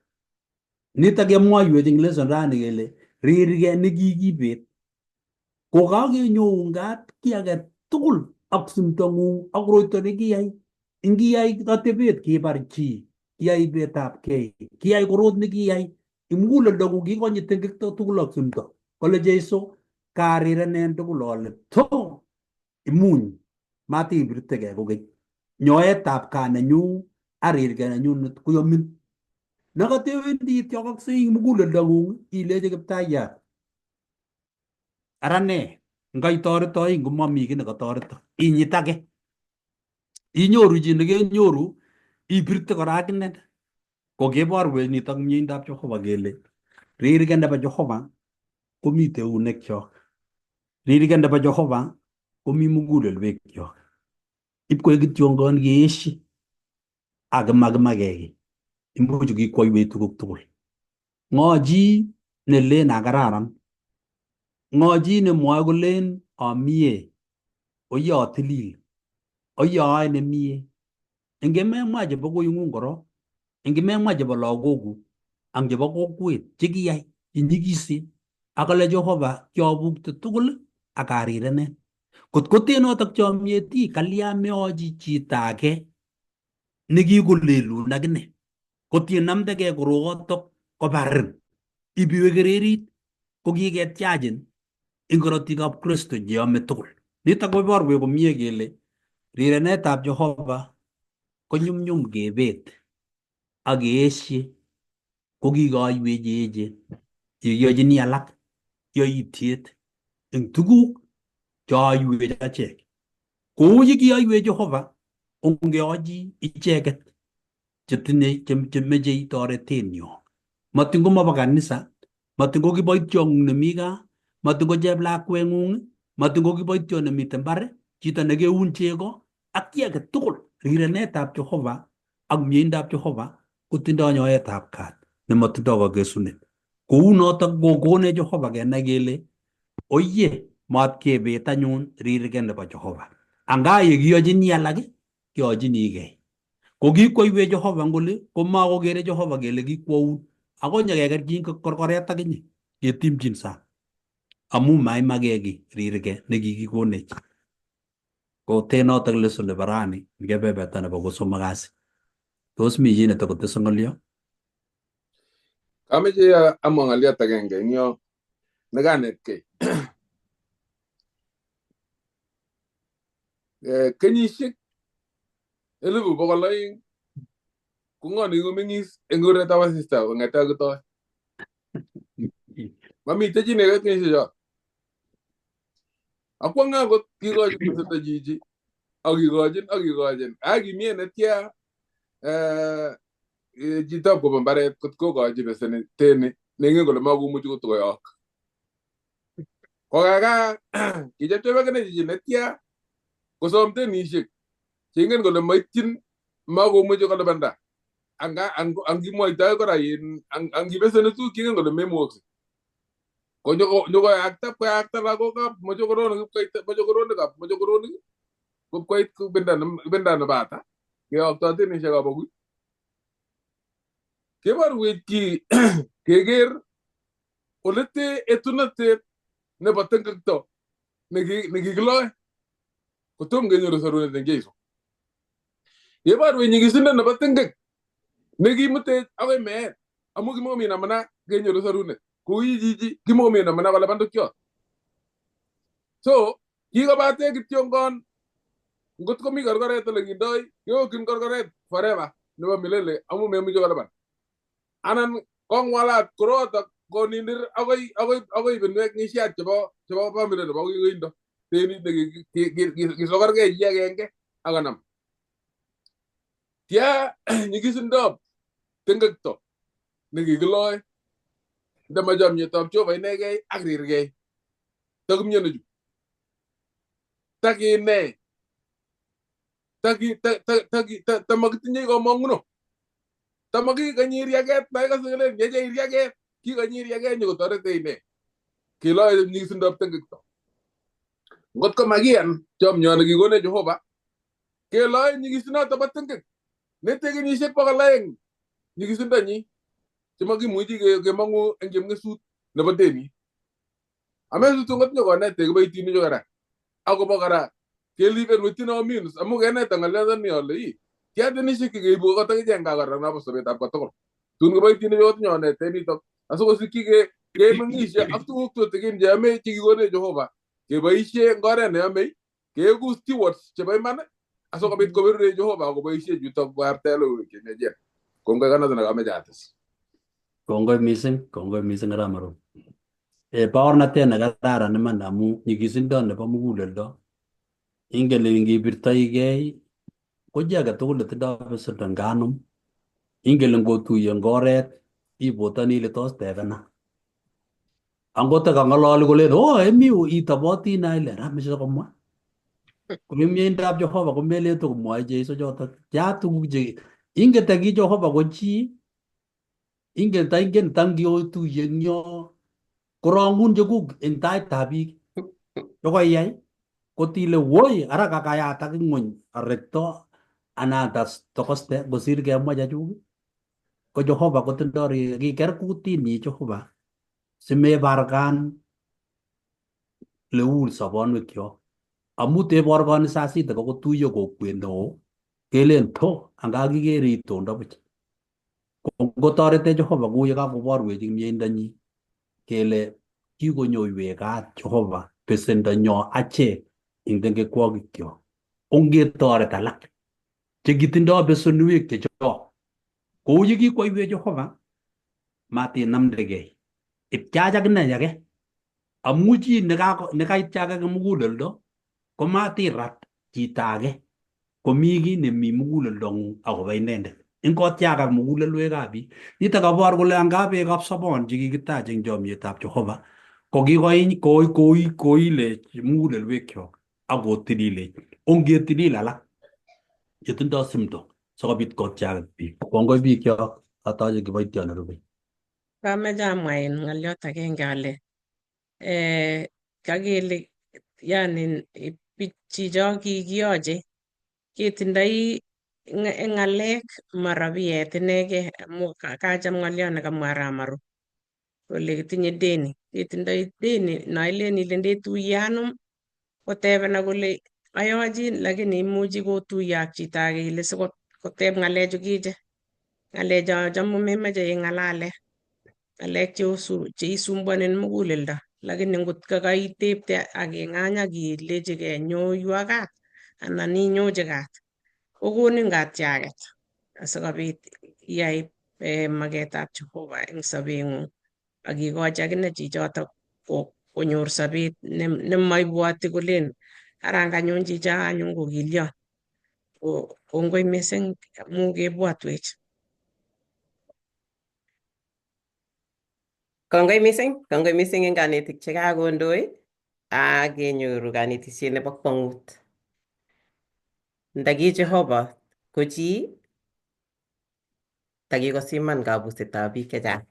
Nitok kemwoiwech eng lesson rani kele rirge nekikibet. Kokakenyoun kat kiy age tugul ak simtong'ung ak koroito nekiyai. Ingiyai atebet kibar chi, kiyai ibetabkei, kiyai korot nekiyai. Muguleldong'ung kikonyit eng tugul ak simto. Kole Jesu karirenen tugul ale to imuny matibirtegei kokeny. Nyoetab kat nenyu arirge nenyunet koyomin. Nekatewendi ityokoksei eng muguleldong'ung ilechi Kiptayat ara ne ngaitoreto ngomami kiy nekatoreto inyitake. Inyoru chi nekenyoru ibirte kora akine. Ko keborwech nitok mieindab Jehova kele rirge nebo Jehova komite eunekchok. Rirge nebo Jehova komi mugulelwekchok. Ipkoek kityongon keeshi akimakimake. Imuch kikwoiwech tuguk tugul. Ng'o chi nelen akararan? Ng'o chi nemwoe kolen amie, oye atilil, oye aae nemie? Ingememwa chebo koing'ung korok, ingimemwa chebo lagokuk, ang chebo kokwet chekiyai chenyikisen akole Jehova kiabukte tugul ak arirenen. Kot kote notok chomiet ii kalya meochi chito age nekikolelun akine. Kot inamdegei koroyotok kobarin ibiwe kererit ko kiketyachin eng korotikab Kristo cheyome tugul. Nitok koiborwech komie kele rirenetab Jehova konyumnyum kebet ak keeshe ko kikoiwech cheechen yekiyochini alak yoityet eng tuguk cheoiwech achek. Kou ye kiyoiwech Jehova ongeochi icheket chetinye chemechei toretenyo. Matin komobo kanisa, matin ko kiboityong'ung nemi gaa, matin ko cheplakweng'ung, matin ko kiboityo nemiten mbar, chito nekeun chego ak chi age tugul. Rirenetab Jehova ak mieindab Jehova kotindoi nyoetab kat nemotindoi kakesunet. Kou notok kokonech Jehova kenai kele oye matkebet anyun rirge nebo Jehova. Anga yekiyochini alak kiyochinikei. Ko kikwoiwech Jehova ngoli komakokere Jehova kele kikwoun akoi nyekekerchin korkoret akinye ketimchin sang amu maimake kiy rirge nekikikonech. Ko te notok lesson nebo rani eng kebeberta nebo kosomok kasi. Tos mi chi netokotese ng'olyo? Kameche amwa ng'olyot agenge eng yo nekanetkei. Kenyisiek 200,000 ko ng'o nekikomeng'is eng oretab asista kong'ete akitoi? Mamite chi nekait kenyisiechot. Akwong'e akot kikochin besendo chichi ak kikochin ak kikochin ak kimie netya chitab kobo mbaret kot kokochi beseni teni nengen kole makomuchi kotokoyok. Kokaka kichepchep akine chichi netya kosom tenisiek. Cheingen kole maityin makomuchi kolipanda. Anga angimwoitoi kora angibeseni tuguk cheingen kole memukokse. Ko nyokoyakta koyakta lagokab mochokoronik mochokoronikab mochokoronik kopkoit ibinda nebo ata keyokto denisiekab agui. Keborwech ki keker olete etunotet nebo tengekto nekikiloe kotom kenyoru sorunet eng Jeiso. Keborwech nyikisindo nebo tengek nekimutech akoi meet amu kimokomi namna kenyoru sorunet. Kou chichi kimokomi namna kolipan tukyot. So kikobate kityongon ngot komi korkoret ole kindoi keokyin korkoret forever nebo milele amu memuchi kolipan. Anan kongwalat korotok konindir akoi akoi akoi ibinwek ng'isiat chebo chebo family nebo koindo denit nekisokorkei chi agenge akonam. Tia nyikisindop tengekto nekikiloe ndama chomyetab Jehova inegei ak rirgei takimyoni chu takinei tamakitinye komong'uno tamakikonyi riaket naikase kelen yechei riaket kikonyi riaket nyokotoretech ine keloe nyikisindop tengekto ngot ko makiyan chomyoni kikonech Jehova keloe nyikisinoto bo tengek nete kenyisiek 200 nyikisindonyi chemokimuchi kemong'u eng chepng'esut nebo denit. Amesutu ngot nyokonetech kiboitinichu kora akobo kora kelipen within our means amu keneta ng'olyondoni ale ii tia denisiek chekeibu kotakicheng kaa kora nobo sobetab kotugul. Tun kiboitinichu kotinye nitok asikosikyi kemeng'ishe ak tuguk tutikin cheyome chekikonech Jehova keboishe eng oret neyomei keeku stewards chebo iman asikobit koberurech Jehova akoboishe chutok koyaptae logoiwek chemiachen. Kongoi konoto nekameche ates. Kongoi mising, kongoi mising Arap Maru. Baornatet nekararan iman amu nyikisindo nebo muguleldo. Ingen ile ngibirtoigei ko chi age tugul netindoi besendo nganum. Ingen ile ngotuiye eng oret ibwotoni ile tos tebena. Angot kang'ololi kolen oh emi itoboti na ile rameche komwa. Ko mieindab Jehova komelen tokomwoe Jeiso chotok. Tia tuguk che ingen ta ki Jehova ko chi ingen ta ingen tam kiotuiye eng yo korongun chekuk eng taitab biik chokoiyai kotile woi ara kakayatak ng'wony arekto anan tokoste kosir kemwa chechuk ko Jehova kotindoi kiker kutinyi Jehova simebarkan leu sobonwekyok amu teborkoni saa sita kokotuiyo kokwet neo kelen to anga kikere itondo buch ngotoretech Jehova kou ye kakoborwech eng mieindonyi kele kikonyoiwech kat Jehova besendonyo achek eng tengekwokikyok ongetoret alak chekitindoi besenwek chechok kou ye kikwoiwech Jehova matinamdegei ipchach akine age amu chi nekaitchakak muguleldo komatirat chito age komi kiy nemi muguleldong'ung akobo inendet ingotyakak mugulelwekab biik nitok kabor kole anga beekab sobon chekikitach eng chomyetab Jehova ko kikoilech mugulelwekyok akotililech ongetilil alak chetindoi simto sikobit kotyakak biik. Kongoi biikyok atoche kiboitiot nerubei. Kameche amwa in ng'olyot agenge ale kakele yani chicho kikiyoche ketindoi ng'alek ma rabiet inegei amu kacham ng'olyot nekamwa Arap Maru kole kitinye deni ketindoi deni noilen ile ndetuiye anum kotebena kole ayochin lakini imuchi kotuiye ak chito age ile sikoteb ng'alechu kiche ng'alecho chamu memoche ing'alale ng'alek cheisumbuanin muguleldo lakini ngot ko kaitepte ak ing'any ak ilechigei nyoywa kat anan inyochi kat kokonin katyaket asikobit iyai maketab Jehova eng sobeng'ung ak ikochi akine chichotok konyor sobet nemaibwoti kolen ara nganyon chicho anyun kokilion. Kongoi mising amu kebwotwech. Kongoi mising eng kanetik chekakondoi ak kenyoru kanetisiet nebo kwongut. Ndaki Jehova ko chi takikosiman kabusetab biik chechang.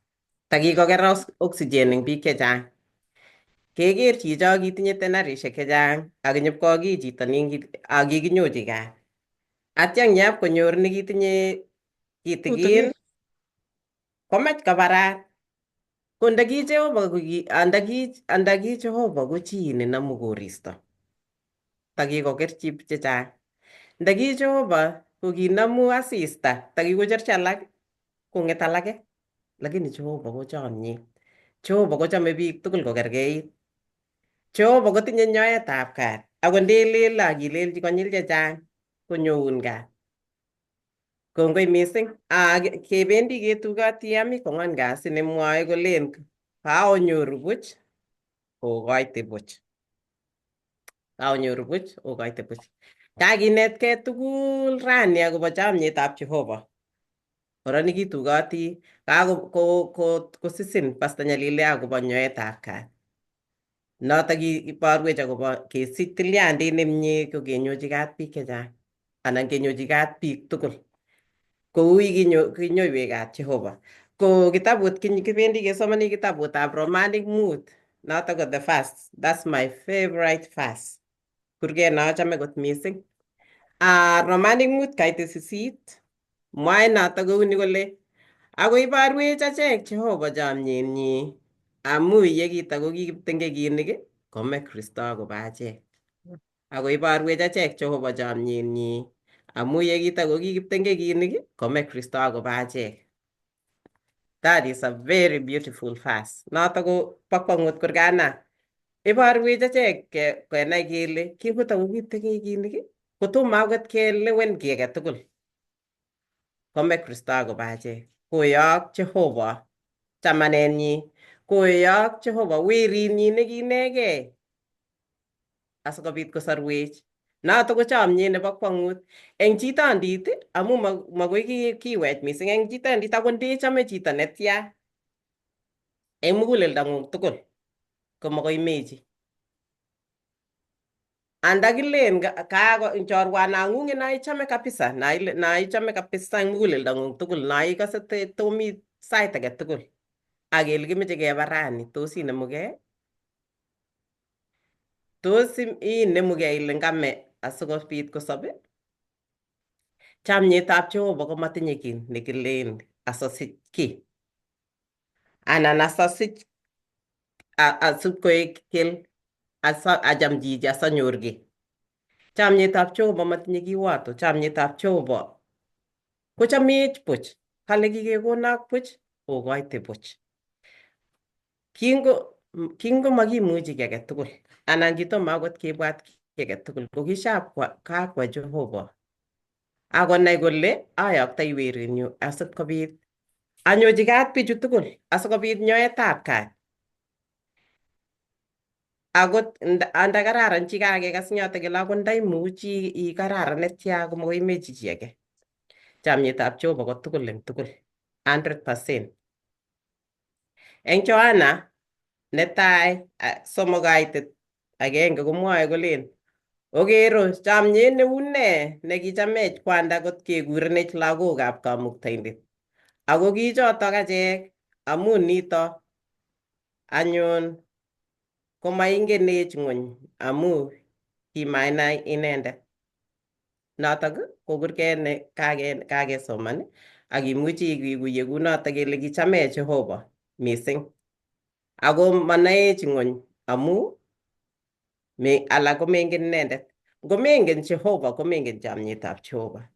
Takikoker oxygen eng biik chechang. Keker chicho kitinye tenarishek chechang ak nyipkoki chito ak kikinyochi kat. Atya nyap konyor nekitinye kitikin Tutikin. Komach kobarat. Ko ndaki Jehova ko ki andaki Jehova ko chi nenamu koristo. Takikoker chi chechang. Ndaki Jehova ko kinamu asista, takikocherchi alak kong'et alake. Lakini Jehova ko chomyet. Jehova kochome biik tugul kokerkeit. Jehova kotinye nyoetab kat. Ako ndelel ak ilelchi konyil chechang konyoun kat. Kongoi mising. Kebendi ketugoti ami kong'wan kasi nemwoe kolen kaonyoru buch okoite buch. Kaonyoru buch okoite buch. Kakinetkei tugul rani akobo chomyetab Jehova. Kora nikitugoti kako kosisin Pastor Nyalile akobo nyoetab kat. Notok iborwech akobo kesich tilyandit nemie ko kenyochi kat biik chechang anan kenyochi kat biik tugul. Kou kinyoiwech kat Jehova. Ko kitabut kibendi kesomoni kitabutab Romanik 5, notok ko the first. That's my favorite verse. Kurget nochome kot mising. Romanik 5 kaite 8. Mwae notok kouni kole ako iborwech achek Jehova chomyenyi amu ye kitako ki kiptengekinik kome Kristo akobo achek. Ako iborwech achek Jehova chomyenyi amu ye kitako ki kiptengekinik kome Kristo akobo achek. That is a very beautiful verse. Notok ko bo kwongut kurgana. Iborwech achek kenai kele kingotako kiptengekinik kotomo akot kelewen kiy age tugul kome Kristo akobo achek. Koyok Jehova chamanenyi, koyok Jehova werinyi nekiinegei asikobit kosorwech. Notok ko chomyet nebo kwongut. Eng chitondit amu makoi kiwech mising eng chitondit akot ndechome chito netya eng muguleldang'ung tugul ko makoi imechi. Andakilen kako chorwanang'ung naichome kabisa naichome kabisa eng muguleldang'ung tugul naikose tomi sait age tugul ak kele kimoche keba rani, tos inemugei? Tos inemugei ile ngame asikobit kosob? Chamyetab Jehova komatinye kiy nekilen asosich kiy anan asosich asip koek kel acham chichi asanyor kiy. Chamyetab Jehova matinye kiwato. Chamyetab Jehova kochamech buch. Kale kikekonok buch, okoite buch. Kingo makimuchi kiy age tugul anan kitomo akot kibwat kiy age tugul ko kishakwa kakwa Jehova akonai kole ayoktoi werinyu asikobit anyochi kat bichu tugul asikobit nyoetab kat. Akot anda kararan chi kakekas yoto kele akot ndaimuchi ikararan netya komakoi imechi chi age. Chamyetab Jehova ko tugul eng tugul 100%. Eng Johana netai 3:1 komwoe kolen okero chamyet neu nee nekichamech kwanda kot kekurenech lagokab kamuktaindet. Ako kichotok achek amu nito anyun komaingenech ng'wony amu kimainai inendet. Notok ko kurget ne kakesoman ak imuchi ikuye kunotok kele kichamech Jehova mising. Ako manaech ng'wony amu me alak komengen inendet. Ngomengen Jehova komengen chamyetab Jehova.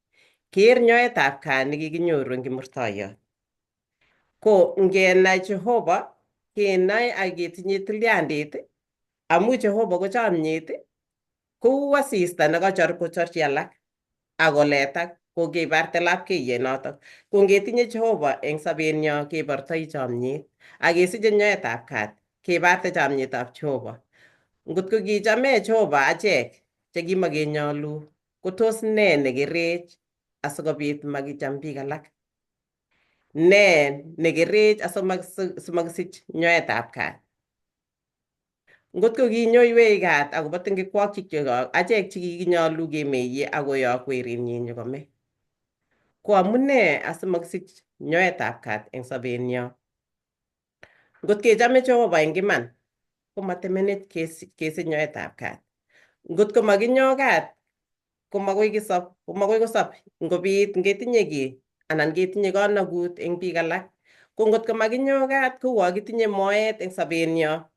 Ker nyoetab kat nekikinyoru eng kimurtoiyot. Ko ngenai Jehova kenai ak ketinye tilyandit amu Jehova ko chomyet kou asista nekochor kochorchi alak ak koletak ko kibarte lapkeiyet notok. Ko ngetinye Jehova eng sobenyo kebortoi chomyet ak kesiche nyoetab kat kibarte chamyetab Jehova. Ngot ko kichamech Jehova achek chekimokenyolu ko tos nee nekerech asikobit makicham biik alak? Nee nekerech asimakisich nyoetab kat? Ngot ko kinyoiwech kat akobo ting'ikwokik chekok achek chekikinyolu kemeyie akoyok werinyin nyokome. Ko amune asimakisich nyoetab kat eng sobenyo? Ngot kechome Jehova eng iman, komatemenech kesich nyoetab kat. Ngot ko makinyo kat, komakoi kisop, komakoi kosop ngobit ngetinye kiy anan ketinye konokut eng biik alak. Ko ngot ko makinyo kat, kouo kitinye moet eng sobenyo.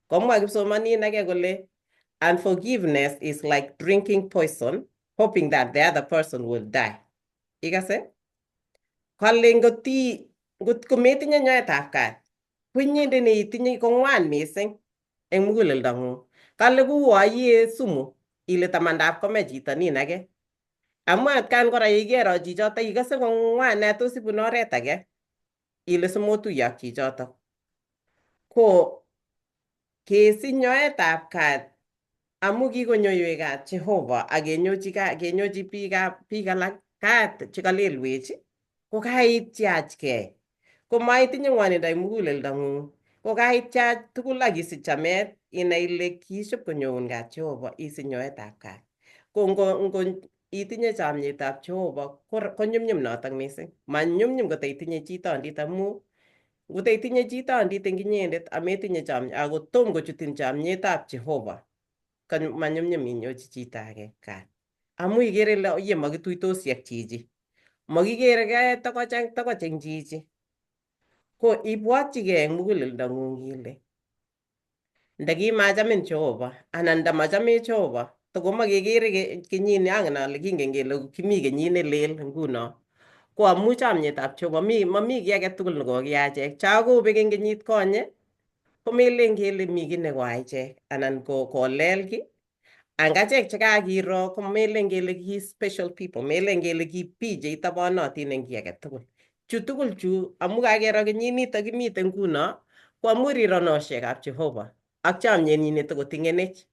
Komwa kipsomanin age kole, unforgiveness is like drinking poison, hoping that the other person will die. Ikase? Kale ngot kometinye nyoetab kat, ko inyendet neitinye kong'wan mising eng muguleldong'ung. Kale kuo iyee sumu ile tamandap kome chito nin age. Amu atkan kora yeikero chichoto ikose kong'wan nea tos ibun oret age ile simotuiye ak chichoto. Ko kesich nyoetab kat amu kikonyoiwech kat Jehova ak kenyochi kenyochi biikab biik alak kat chekalelwech ko kaityachgei. Ko maitinye ng'wanindo eng muguleldong'ung ko kaityach tugul ak isich chamet inai ile kiship konyoun kat Jehova isich nyoetab kat. Ko ngo itinye chamyetab Jehova konyumnyum notok mising. Manyumnyum kotaitinye chitondit amu ngotaitinye chitondit eng inyendet ametinye chomyet ako tom kochutin chamyetab Jehova ko manyumnyum inyochi chito age kat. Amu ikere ile oye makituitosi ak chichi. Makikerekei tokoch ak tokoch eng chichi. Ko ibwotchigei eng muguleldong'ung ile ndakimachamin Jehova anan ndamachamech Jehova tokomakekere kenyini angen ale kingen kele kimi kenyit nelel nguno. Ko amu chamyetab Jehova mi mami kiy age tugul nekokiyai achek. Chakobek eng kenyit konye komelen kele mi kiy nekoai ichek anan ko kolel kiy. Ang achek chekakiro komelen kele ki special people, melen kele ki biik cheitobonotin eng kiy age tugul. Chu tugul chu amu kakero kenyinito kimite nguno ko amu rironoshekab Jehova ak chamyenyi netokoting'enech.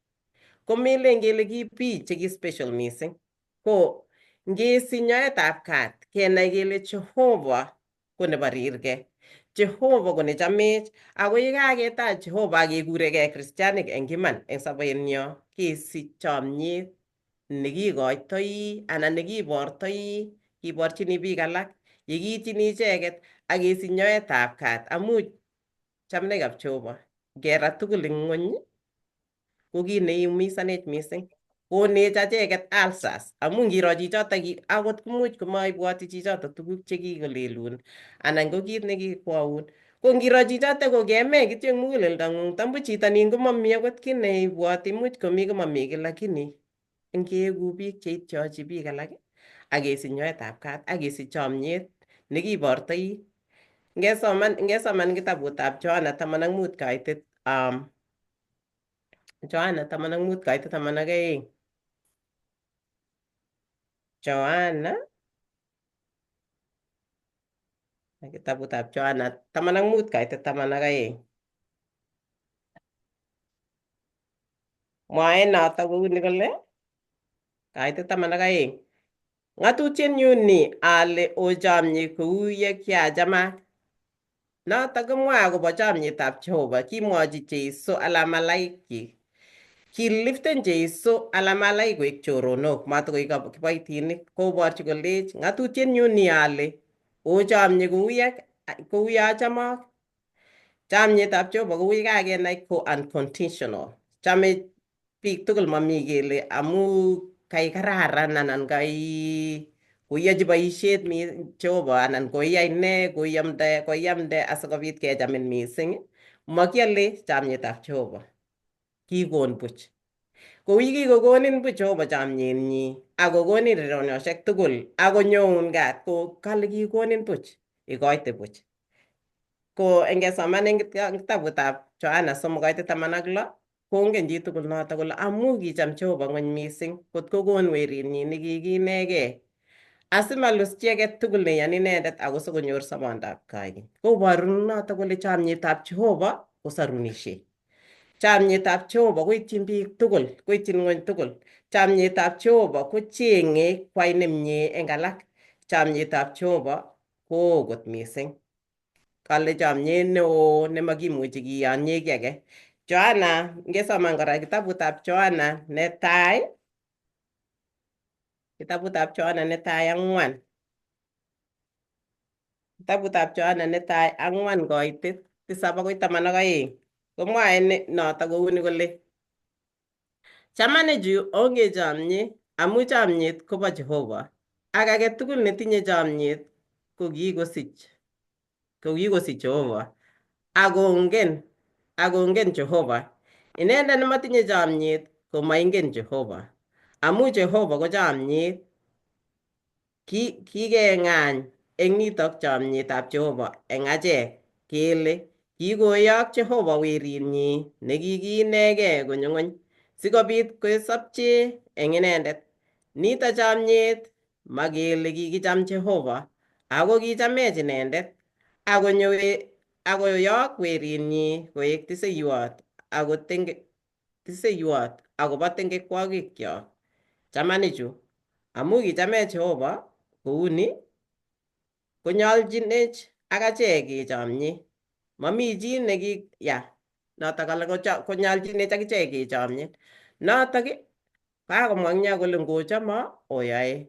Komelen kele ki biik cheki special mising. Ko ngesich nyoetab kat kenai kele Jehova ko nebo rirgei. Jehova ko nechamech ako yekaketach Jehova ak kekuregei kristianik eng iman eng sobenyo kesich chomyet nekikoitoi anan nekibortoi kiborchini biik alak yekiityini icheket ak kesich nyoetab kat amu chamnekab Jehova ngerat tugul eng ng'wony ko kit neiumisanech mising. Konech acheket ulcers amu ngiro chichoto akot komuch komaibwoti chichoto tuguk chekikolelun anan ko kit nekikwaun. Ko ngiro chichoto ko keme kityo eng muguleldong'ung tambu chito nin komami akot kiy neibwoti imuch komi komami kiy lakini ngeeku biik cheityochi biik alak ak kesich nyoetab kat ak kesich chomyet nekibortoi. Ngesoman kitabutab Johana 15 kaitet Johana 15 kaitet 12. Johana kitabutab Johana 15 kaitet 12. Mwae noto kouni kole kaitet 12. Ng'atutietnyun ni ale ochomye kou ye kiachamak. Noto komwoe akobo chomyetab Jehova kimwochi Jeiso ala malaikyik. Kiliften Jeiso ala malaik koek choronok matokoik kiboitinik koborchi kolech ng'atutietnyun ni ale ochomye kou ye achamok. Chamyetab Jehova kou ye kakenai ko unconditional. Chame biik tugul mami kele amu kai kararan anan kai koiyochi boisiet Jehova anan koiyai ne koiyamde asikobit kechamin mising. Makiale chamyetab Jehova. Kikon buch. Kou yekikokonin buch Jehova chamyenyi ak kokonin rironosiek tugul ak konyoun kat ko kale kikonin buch ikoite buch. Ko ngesoman eng kitabutab Johana 3 kaitet 16 kongen chitugul noto kole amu kicham Jehova ng'weny mising kot kokon werinyi nekikinegei asimalus chi age tugul neiyoni inendet ako sikonyor sobondab koigeny. Koboru noto kole chamyetab Jehova kosorunisie. Chamyetab Jehova koityin biik tugul, koityin ng'wony tugul. Chamyetab Jehova kocheng'e kwai nemie eng alak. Chamyetab Jehova koo kot mising. Kale chamyet neo nemakimuchi kiyonye kiy age. Joana, ngesoman kora kitabutab Joana netai, kitabutab Joana netai 4. Kitabutab Joana netai 4 koitit 7 akoi 12. Komwae noto kouni kole chamanichu ongechomye amu chomyet kobo Jehova ak age tugul netinye chomyet ko kikosich Jehova akongen Jehova. Inendet nemotinye chomyet komoingen Jehova amu Jehova ko chomyet. Kikeng'any eng nitok chomyetab Jehova eng achek kele kikoyok Jehova werinyi nekikiinegei konyo ng'ony sikobit kesobchi eng inendet. Nito chomyet, makele kikicham Jehova ako kichamech inendet akonyo akoyok werinyi koek tiseiwot ako tiseiwot akobo tengekwokikyok. Chamanichu, amu kichamech Jehova kouni, konyolchinech ak achek kechomye. Mami chi neki ya notok kale konyolchinech ak ichek kechomye. Notok kakomwa ing yo kole ngochomo oyoe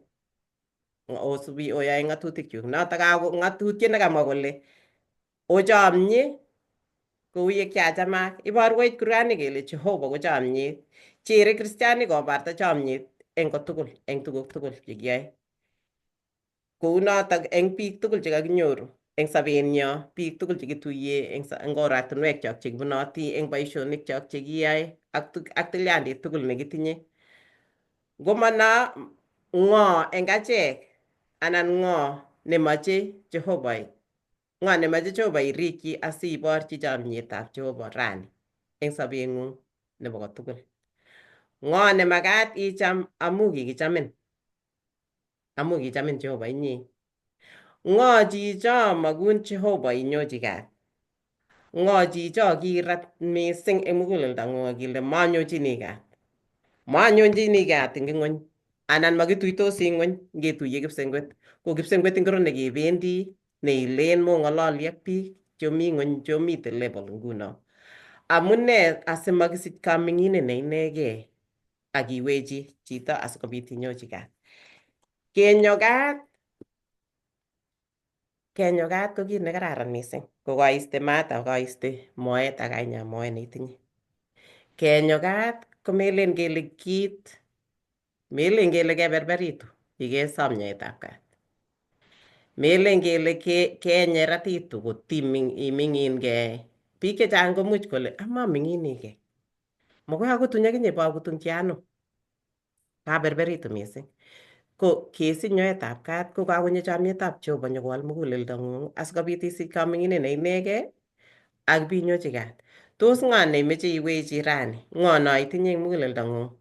osubi oyoe ng'atutikyuk. Notok kako ng'atutiet nekamwa kole ochomye kou ye kiachamak. Iborwech Quranic kele Jehova ko chomyet. Chere kristianik kobarta chomyet eng kotugul eng tuguk tugul chekiyoe. Kounotok eng biik tugul chekakinyoru eng sobenyo, biik tugul chekituye eng oratinwek chok chekibunoti, eng boisionik chok chekiyoe ak tilyandit tugul nekitinye. Ngomano ng'o eng achek anan ng'o nemoche Jehova, ng'o nemoche Jehova irikyi asiborchi chomyetab Jehova rani eng sobeng'ung nebo kotugul. Ng'o nemakat icham amu kikichamin, amu kichamin Jehova inye. Ng'o chicho makun Jehova inyochi kat? Ng'o chicho kirat mising eng muguleldang'ung ak ile manyochini kat? Manyonchini kat eng ing'wony anan makituitosi ng'wony ngetuiye kipsengwet. Ko kipsengwet ingiro nekebendi neilen mong'ololi ak biik chomi ng'wony chomite level nguno. Amune asimakisich kaming'inet ne inegei ak iwechi chito asikobit inyochi kat. Kenyo kat, kenyo kat ko kit nekararan mising. Kokaiste maat ak kaiste moet ak kainya moet neitinye. Kenyo kat komelen kele kit, melen kele keberberitu ikesom nyoetab kat. Melen kele kenyeratitu kotiming'ingei. Biik chechang komuch kole amaming'inigei. Makoi akutun akinye bakutungchi ano. Kaberberitu mising. Ko kesich nyoetab kat ko kakonyo chomyetab Jehova nyokowal muguleldang'ung asikobit isich kaming'inet ne inegei ak binyochi kat. Tos ng'o neimeche iwechi rani? Ng'o no itinye eng muguleldang'ung?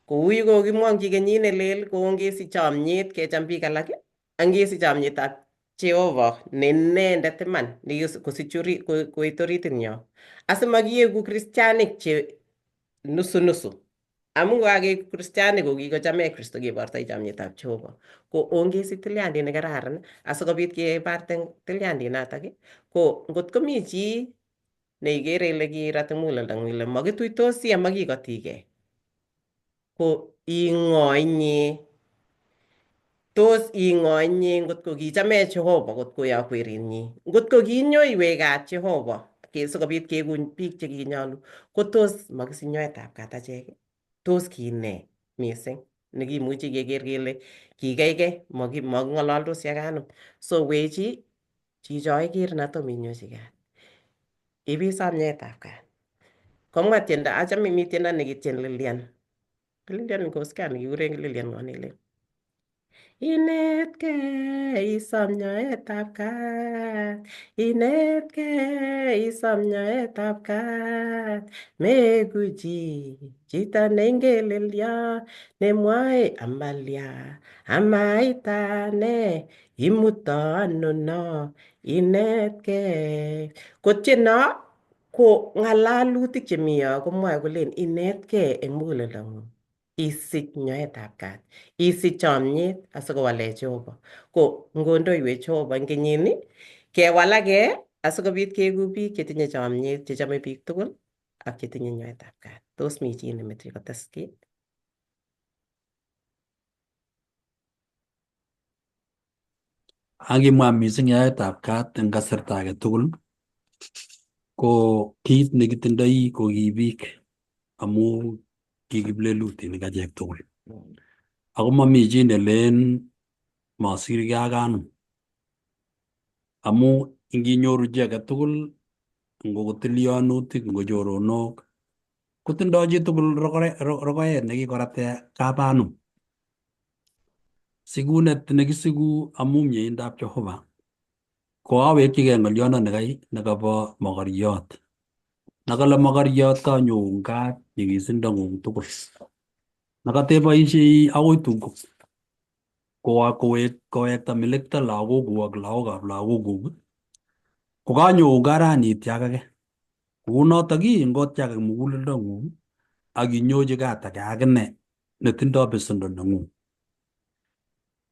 Kou yu kokimwongchi kenyit nelel ko ongesich chomyet kecham biik alak ak ngesich chomyetab Jehova ne inendet iman nekikosich koit oritinyo. Asimakieku kristianik che nusu nusu. Amu kokakeik kristianik ko kikochamech Kristo kebortoi chomyetab Jehova. Ko ongesich tilyandit nekararan asikobit kebarte tilyandit notok ko ngot komi chi neikere ile kirat eng muguleldang'ung ile makituitosi amakikotikei ko ing'o inye? Tos ing'o inye ngot ko kichamech Jehova kot koyok werinyi? Ngot ko kinyoiwech kat Jehova sikobit keku biik chekinyolu ko tos makisich nyoetab kat achek? Tos kine mising nekimuchi keker kele kikeikei making'ololdosi ak anum? So wechi chicho iker natom inyochi kat. Ibisom nyoetab kat. Komwa tiendo, achame mi tiendo nekitien Lilian. Lilian koskia nekikuren Lilian ng'o nelel. Inetkei isom nyoetab kat, inetkei isom nyoetab kat, meku chi chito neingelelyo nemwoe amalya amaitane imuto ano no inetkei. Ko tieno ko ng'alalutik chemi yo komwoe kolen inetkei eng muguleldang'ung. Isich nyoetab kat, isich chomyet asikowalech Jehova. Ko ngondoiwech Jehova eng kenyini, kewalake asikobit keku biik chetinye chomyet chechome biik tugul Ak chetinye nyoetab kat. Tos mi chi nemeche kotes kiy? Angimwa mising yaetab kat eng kasarta age tugul ko kit nekitindoi ko ki biik amu ki kiplelutinik achek tugul. Ako mami chi nelen masirgei ak anum amu inginyoru chi age tugul ngo ko tilyanutik ngo choronok kotindoi chitugul rogoet nekikorate kap anum. Sikunet nekisiku amu mieindab Jehova ko awekchigei ng'olyondonikai nekobo mokoriot. Nekale mokoriot kanyoun kat nyikisindo ng'ung tugul. Nekateboishei akoi tun kowekta melekto lagokuk ak lagokab lagokuk ko kanyoun kat rani ityakake. Kounotok ii ngotyakak muguleldo ng'ung ak inyochi kat age akine netindoi besendo neng'ung.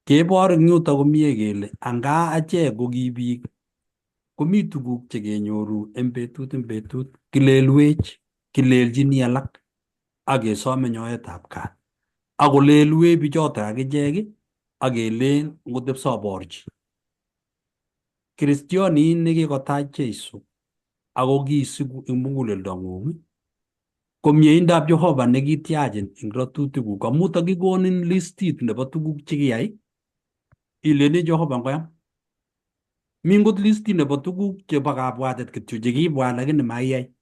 Kebor eng yutok komie kele anga achek ko ki biik komi tuguk chekenyoru eng betut eng betut kilelwech kilelchini alak ak kesome nyoetab kat ak kolelwech bichotok akichek ak kelen ngotepso aborchi. Kristionin nekikotach Jesu ako kiisiku eng muguleldong'ung ko mieindab Jehova nekityachin eng ratutikuk amu takikonin listit nebo tuguk chekiyai ileni Jehova ngoyam. Mi ngot listit nebo tuguk chebo kabwatet kityo chekibwat lakini maiyai.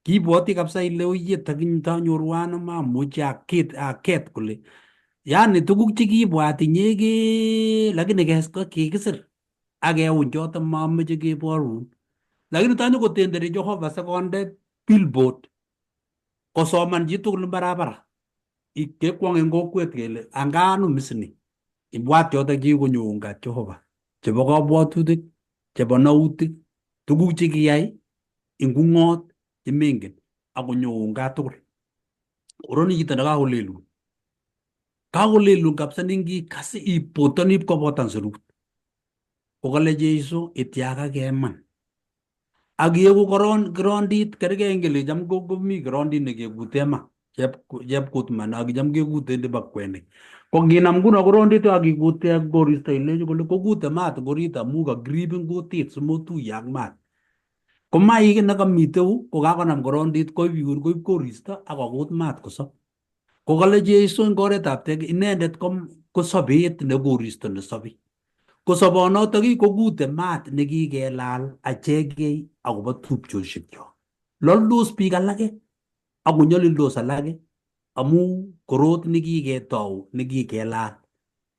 Kibwoti kabisa ile oye takintanyoru anum amuchi aket kole yani tuguk chekibwat inyegei lakini kikisir ak keuny choto mameche keborun. Lakini tanyokotenderi Jehova sikonde billboard kosoman chitugul eng barabara. Kekwong eng kokwet kele anga anum is ni. Ibwat chotok chekikonyoun kat Jehova chebo kabwatutik, chebo nautik, tuguk chekiyai eng ung'ot chemengen akonyoun kat tugul. Koroni chito nekakolelun. Kakolelun kabisa nengikas ipoton ipkobotan serut. Kokale Jeiso ityakake iman. Ak yeku kirondit kerkei ngele cham komi kirondit nekekute ma chepkutman ak cham kekute nebo kwenik. Ko nginam nguno kirondit ak ikute ak koristo ilechi kole kokute maat eng orit amu kakirib eng kutit simotuiye ak maat. Ko maik nekamite ko kakonam kirondit koib yun koib koristo ak kokut maat kosob. Ko kale Jeiso eng oretab tek inendet ko sobet ne koristo nesobi. Ko sobonotok kokute maat nekikelal achekei akobo tupchosiekyok. Loldos biik alake ak konyolildos alake amu korot nekiketou nekikelal.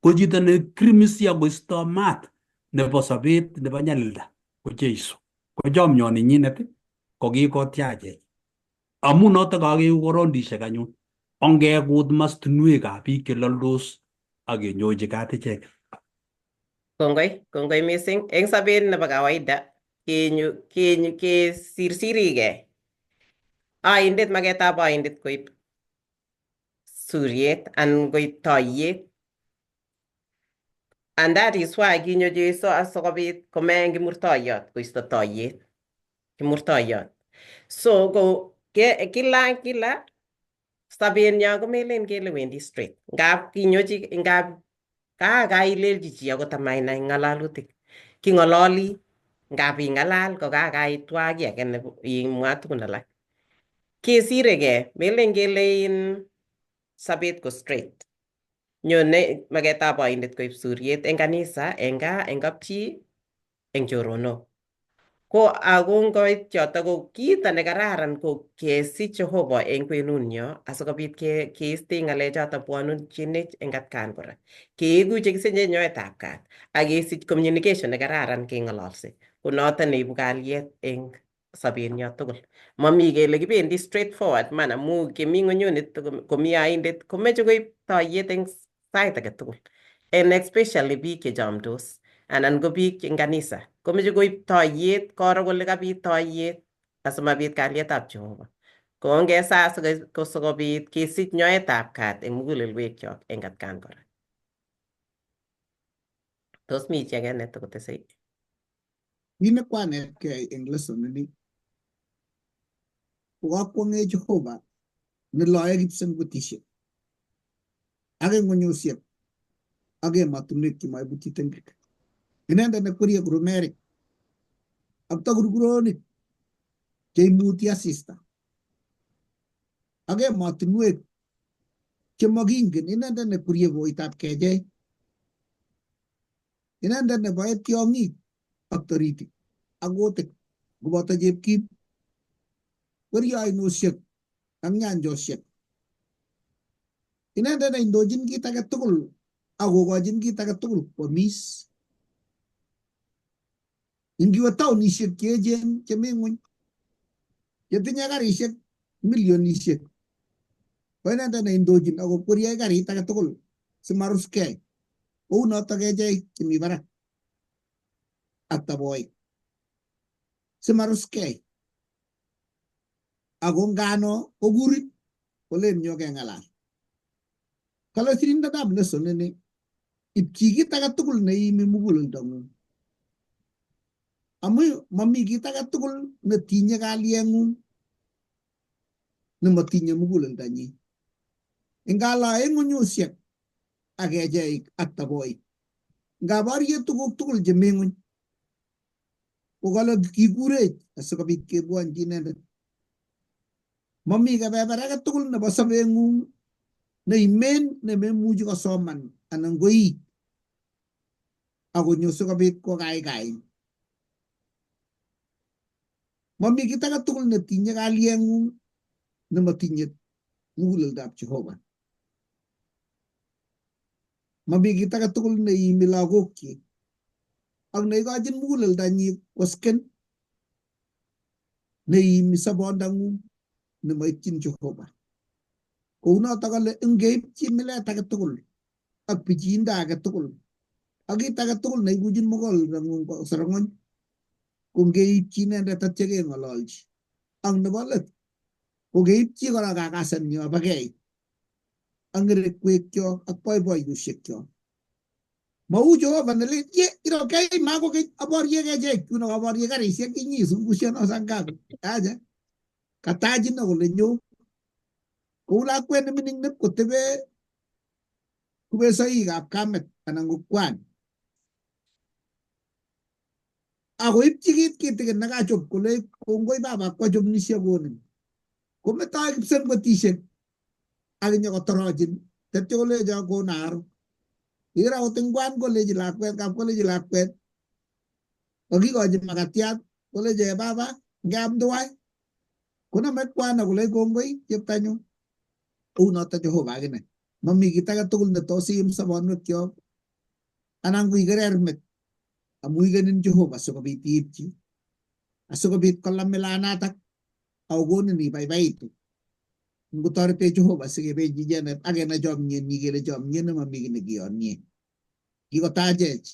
Ko chito nekrimisi akoisto maat nebo sobet nebo nyalilda ko Jeiso. Ko chomyoninyinet ko kikotyachech. Amu notok kakeku korondishek anyun. Ongekut mastinwekab biik cheloldos ak kenyochi kat icheket. Kongoi, kongoi mising. Eng sobet nebo kawaida kesisirsirigei. Oindet maketab oindet koib suriet anan koib toiyet. And that is why kinyo Jesu asikobit komeen kimurtoiyot koisto toiyet. Kimurtoiyot. So ko kila kila sobenyo komelen kele wendi straight. Ngap kinyochi ngap kakailelchi chi akot amainai ng'alalutik. King'ololi ngap ing'alal ko kakaitwa kiy age nebo imwa tugun alak. Kesirekei melen kele in sobet ko straight. Nyone maketab oindet koib suriet eng kanisa, eng gaa, eng kapchi, eng choronok. Ko ako ngoit choto ko kito nekararan ko kesich Jehova eng kwenunyo asikobit keiste ng'alechoto bwanunjinech eng atkan kora. Keeku chekisiche nyoetab kat ak kesich communication nekararan keng'ololse. Ko noto neibu kalyet eng sobenyo tugul. Mami kele kibendi straight forward man amu kemi ng'onyunit komi oindet komeche koib toiyet eng sait age tugul. And especially biik chechomdos anan ko biik eng kanisa komeche koib toiyet koro kole kabit toiyet asimabit kalyetab Jehova. Ko ongesaa sikobit kesich nyoetab kat eng mugulelwekyok eng atkan kora. Tos mi chi age netokotesei? Kit nekwanetkei eng lesson ini Kokakwong'e Jehova neloe kipsengwetisiek ak ng'unyusiek ak emotinwek chemoibutyi tengek. Inendet nekwerie kurumerik ak takurkuronik cheimuti asista ak emotinwek chemokingen. Inendet nekwerie koitab kechei. Inendet neboe tiong'ik ak toritik ak kutik koboto chepkim. Kwerie ainosiek ak nyanjosiek. Inendet neindochin kit age tugul ak kokochin kit age tugul kwomis. Ingiwe taonisiek cheechen chemi ng'weny chetinye karisiek milionisiek ko inendet neindochin ak kokwerie karit age tugul simaruskei. Kounotok kecheik chemi barak ak taboik simaruskei. Ako ngano kokurin kolen nyo keng'alal. Kale sirindetab lesson ini ipchi kit age tugul neiimi muguleldong'ung. Amu mami kit age tugul netinye kalyeng'ung nemotinye muguleldonyin. Ingalae ng'unyusiek ak kecheik ak taboik. Ngaborye tuguk tugul chemi ng'uny kokale kikurech asikobit kebwonchi inendet. Mami kebeber age tugul nebo sobeng'ung neimen nememuchi kosoman anan koit akonyo sikobit kokaikain. Mami kit age tugul netinye kalyeng'ung nemotinye muguleldab Jehova. Mami kit age tugul neiimi lagokyik ak neikochin muguleldonyi kosken neiimi sobondang'ung nemoityin Jehova. Kounotok kale ngeipchi milet age tugul ak pichiindo age tugul ak kit age tugul neikuchin muguleldang'ung kosir ng'wony ko ngeipchi inendet atya keng'ololchi. Ak nebo let ko keipchi kora kakasenyo bokei ak ngerekwekyok ak boiboiyosiekyok. Mau Jehova nelen ye iro keima kokeny aborye kechek chuno aborye karisiek inyisungushano sangapi. Acha katachin kole nyo kou lakwet nemining nipkotebe kubesoikab kamet anan ko kwan akoipchi kit kitikin nekachop kole kongoi baba kwachopnishe konin kometoi kipsengwetisiek ak inyokotorochin tetyo kolecho kona aru. Ikere akot eng kwan kolechi lakwet kap kolechi lakwet kakikochi makatiat kolechi baba ngeam tuwai konome kwan akolech kongoi cheptanyu. Kounoto Jehova akine. Mami kit age tugul netos iim sobonwekyok anan ko ikerer met amu ikenin Jehova sikobit iipchi asikobit kola milanatak akokonin ibaibaitu. Ngotoretech Jehova sikebechi ichenet ak kenai chomyenyi kele chomyet nemami kiy nekiyonye. Kikotachech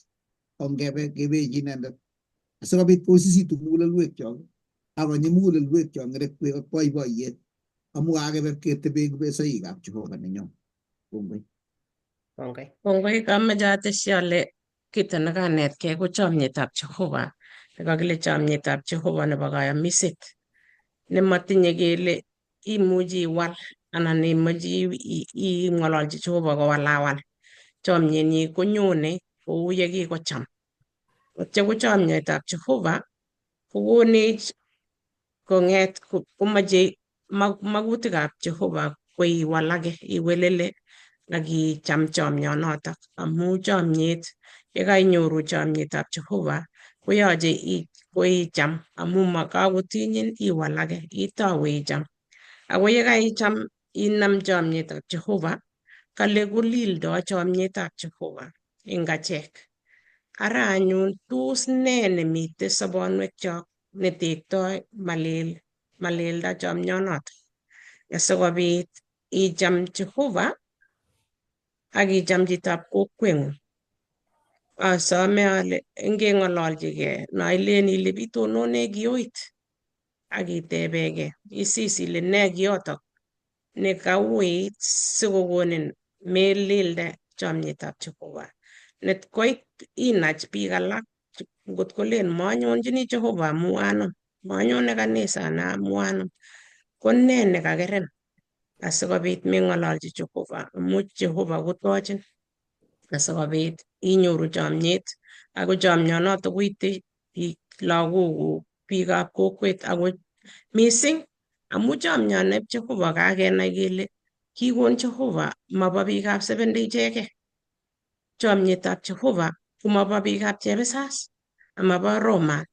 ongebe kebechi inendet asikobit kosisitu mugulelwekyok akonyi mugulelwekyok ngerekwek ak boiboiyet amu kakebe ketebe kubesoikab Jehova nenyo. Kongoi. Kongoi. Kongoi, kameche atesyi ale kito nekanetkei ko chomyetab Jehova nekakile chomyetab Jehova nebo kayamiset nemotinye kele imuchi iwal anan imuchi ing'ololchi Jehova kowalawal. Chomyenyi konyone kou yekikocham. Atya ko chomyetab Jehova kokonech kong'et komoche makutikab Jehova koiwalake iwelele ak icham chomyonotok amu chomyet yekainyoru chomyetab Jehova koyoche koicham amu kakotinyin iwalake itou icham. Ako yekaicham inam chomyetab Jehova kale kolildo chomyetab Jehova eng achek. Ara anyun tos nee nemite sobonwekyok netektoi malilda chomyonotok asikobit icham Jehova ak icham chitab kokweng'ung. Asome ale ngeng'ololchigei noilen ile bitonone kiyoit ak itebekei isis ile nee kiyotok nekauit sikokonin melilde chomyetab Jehova. Net koit inach biik alak ngot kolen manyonchini Jehova amu anom, manyone kanisa amu anom. Ko nee nekakerin asikobit meng'ololchi Jehova amu Jehova kotochin asikobit inyoru chomyet ako chomyonoto koite biik lagokuk, biikab kokwet ako mising amu chomyoneb Jehova kakenai kele kikon Jehova mobo biikab Seventh-day ichegei. Chomyetab Jehova komobo biikab Chebisas amabo Roman.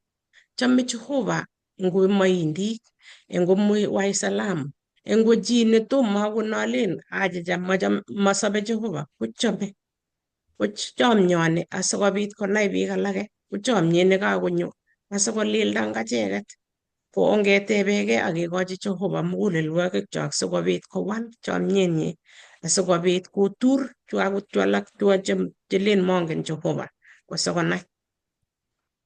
Chome Jehova ngo moindik, ngo Waislamu, ngo chi netomo akot nolen achicha mosobe Jehova kochome. Ko chomyoni asikobit konai biik alake ko chomyet nekakonyo asikolilda eng acheket. Ko ongetebekee ak kekochi Jehova mugulelwogikchok sikobit kowal chomyenyi asikobit kotur chu akot chu alak chu chelen mongen Jehova kosikonai.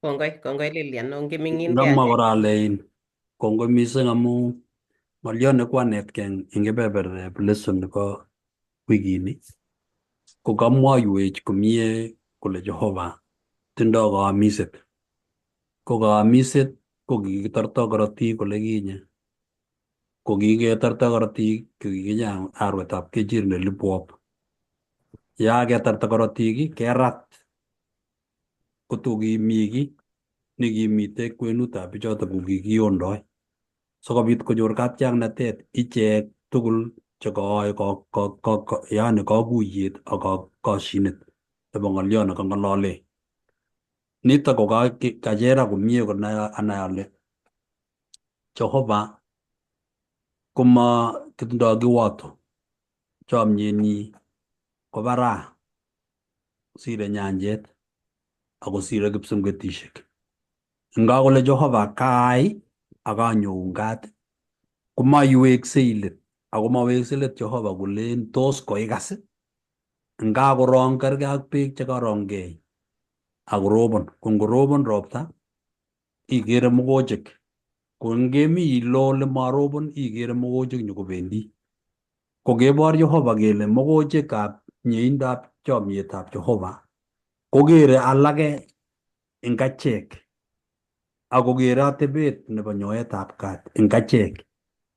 Kongoi, kongoi Lilian, ongeming'in Ngamwa kora ale in kongoi mising amu ng'oliot ne kwanetkei eng kebebertab lesson nebo wikini ko kamwoiwech komie kole Jehova tindoi kaamiset. Ko kaamiset ko kikitorto korotik kole kinye. Ko kiketorto korotik ko kikinye arwetab kechir ne lipwop. Ya ketarta korotik kerat kotokimi kiy nekimite kwenutab bichotok ko kikiondoi sikobit konyor katiaknatet ichek tugul chekooe yaani kakuyet ak koshinet nebo ng'oliot nekang'olole. Nitok ko kachera komie konai anai ale Jehova koma kitindoi kiwoto chomyenyi ko baraa sire nyanjet akosire kipsengwetishek. Nga kole Jehova kaai ak anyoun kat komaiweksei let ako maweksei let Jehova kolen tos koikas nga korong kerkei ak beek chekarongkei akorobon. Ko ngorobon ropta ikere mogochek. Ko ngemi ilo ole marobon ikere mogochek nyokobendi. Ko kebor Jehova kele mogochekab mieindab chomyetab Jehova kokere alake eng achek akokere atebet nebo nyoetab kat eng achek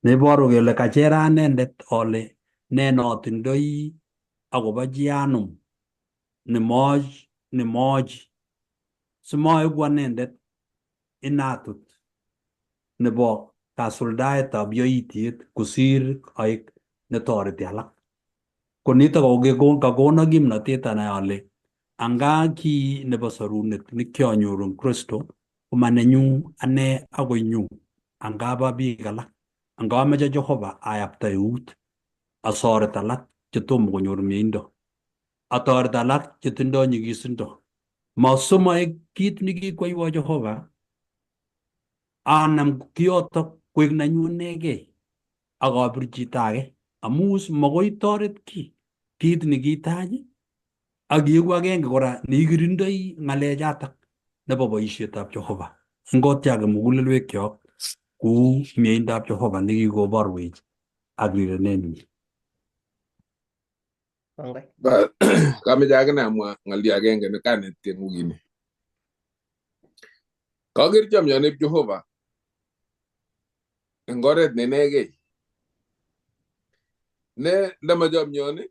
neiboru kele kachera anendet ale ne notindoi akobo chi anum nemochi simoeku anendet inatut nebo kasuldaetab yoityet kosir aek netoreti alak. Ko nitok kakono kimnatet anai ale anga ki nebo sorunet nekionyoru eng Kristo koma nenyu ane akoi nyu anga bo biik alak. Anga ameche Jehova ayapta eut asoret alak chetomo konyor mieindo. Atoret alak chetindoi nyikisindo. Masomoek kit nekikwoiwo Jehova anam kiotok koek nenyu inegei ak abir chito age amu makoi toret kiy kit nekitach ak ieku agenge kora neikirindoi ng'alechatak nebo boisietab Jehova. Ngotyake mugulelwekyok kou mieindab Jehova nekikoborwech ak rirenenyi. Kongoi. Kameche akine amwa ng'olyo agenge ne kanetkei eng wikini. Kaker chomyonib Jehova eng oret ne inegei. Ne ndama chomyoni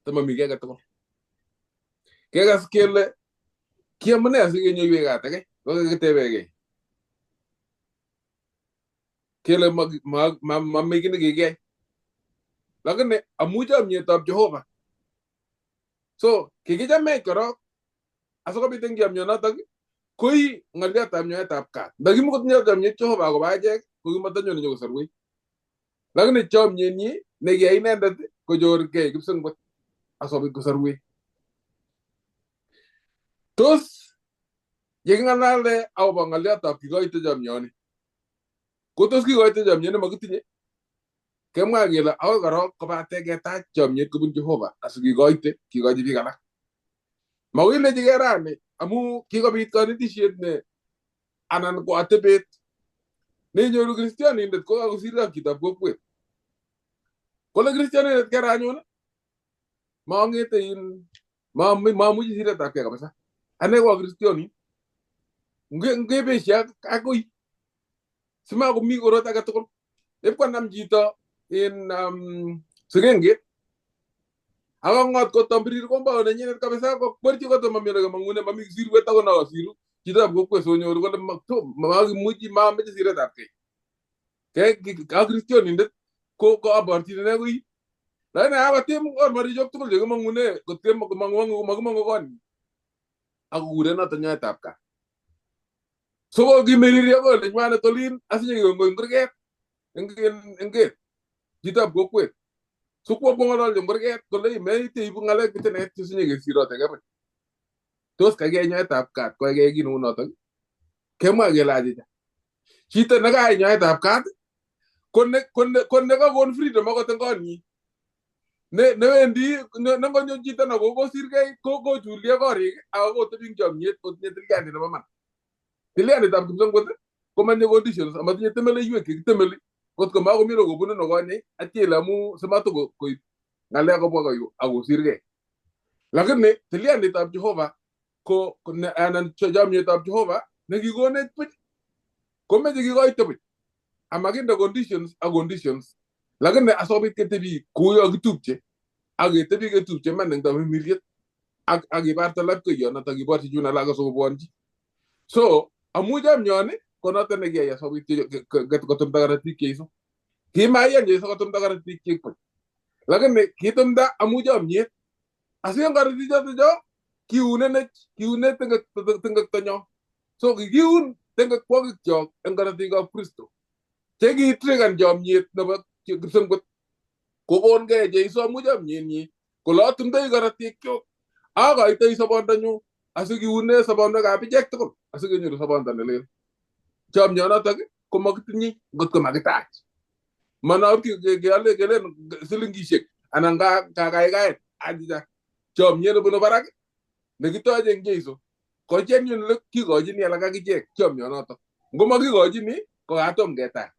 tamami kiy age tugul. Kekas kele kiamune asikenyoiwech kat ake kokakitebekei kele mami kiy nekikiyai. Lakini amu chomyetab Jehova. So kikichamech korok asikobit eng chomyonotok koi ng'olyotab nyoetab kat. Ndakimukotinye chomyet Jehova akobo achek kokimatanyone nyokosorwech. Lakini chomyenyi nekiyai inendet kochorkei kipsengwet asikobit kosorwech. Tos yeking'alale akobo ng'olyotab kikoite chomyoni ko tos kikoite chomyet nemokitinye? Kemwa kele akoi korok kobate ketach chomyet kobun Jehova asikikoite kikochi biik alak. Makoi rani amu kikobit kanetisiet ne anan ko atebet nenyoru kristianindet ko kakosirto chitab kokwet. Kole kristianindet kera anyun mang'ete in mamuchi siretabkei kabisa. Ane ko kristionin ngebeshe akoi simakomi korot age tugul. Ipkonam chito in sikengit akong'ot kotambirir kombao nenyinet kabisa kokwerchi koto mami ole kemang'une mami sirwet akot nokosiru chitab kokwet sonyoru kole makimuchi mameche siretab kei. Akristionindet ko aborchini ine koi lakini kakotim ormarichok tugul chekimong'une kot makimong'u konyi akokure noto nyoetab kat. So ko kimiriri akoi olenywanet olin asinyekekongoi eng kurget eng gate chitab kokwet. So kwo kong'ololchi eng kurget kole meite ibu ng'alek pitinet sinyekesirote buch. Tos kakiyai nyoetab kat koyaikei kii neu notok? Kemwa kele achicha. Chito nekayai nyoetab kat ko nekakon freedom akot eng konyi. Newendi nengonyo chito ne kokosirgei kochulye korik ako kotebi eng chomyet kotinye tilyandit nebo man. Tilyanditab kipsengwet komatinye conditions amatinye temeleiwek chekitemeli kotko makomi ole kobunu nokonye atya ile amu simatoko koib ng'alek kobwa koyu akosirgei. Lakini tilyanditab Jehova ko anan chomyetab Jehova nekikonech buch komeche kikoite buch amakinde conditions ak conditions lakini asikobit ketebi kouyo kitupche ak ketebi ketupche iman eng tamirmiriet ak ibarte lapkeyonotok iborchi chun alak asikobwonchi. So amu chomyoni ko noto nekiyai asikobit kotumda korotik Jeiso. Kimaiyan Jeiso kotumda korotik chik buch. Lakini kitumda amu chomyet. Asi eng korotik choto cho kiunenech kiune tengektonyo. So kikiun tengekwokikyok eng korotikab Kristo. Chekitrigan chomyet nebo kipsengwet kokonkei Jeiso amu chomyenyi kole atumdoi korotikyuk akoitoi sobondonyu asikiune sobonwekab ichek tugul asikenyoru sobondo nelel. Chomyonotok komakitinye ngot ko makitach. Manot keale kelen silingishek anan kakaikaet achicha. Chomyet nebunu barak nekitoche eng Jeiso ko genuinely kikochini alak akichek chomyonotok. Ngomakikochini ko katom ketach.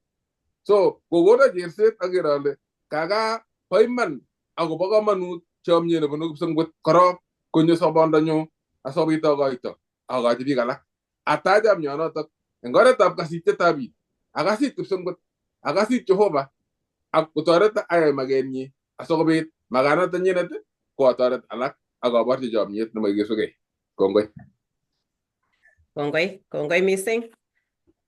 So kokono cherset aker ale kaka bo iman akobo komonut chomyet nebunu kipsengwet korok konyo sobondonyu asikobit akoito akochi biik alak. Atach chomyonotok eng oretab kasityetab biik akasit kipsengwet akasit Jehova ak kotoreto ayai makenyi asikobit makanoto nyinet ko atoret alak ak aborchi chomyet nemakikesugei. Kongoi. Kongoi, kongoi mising.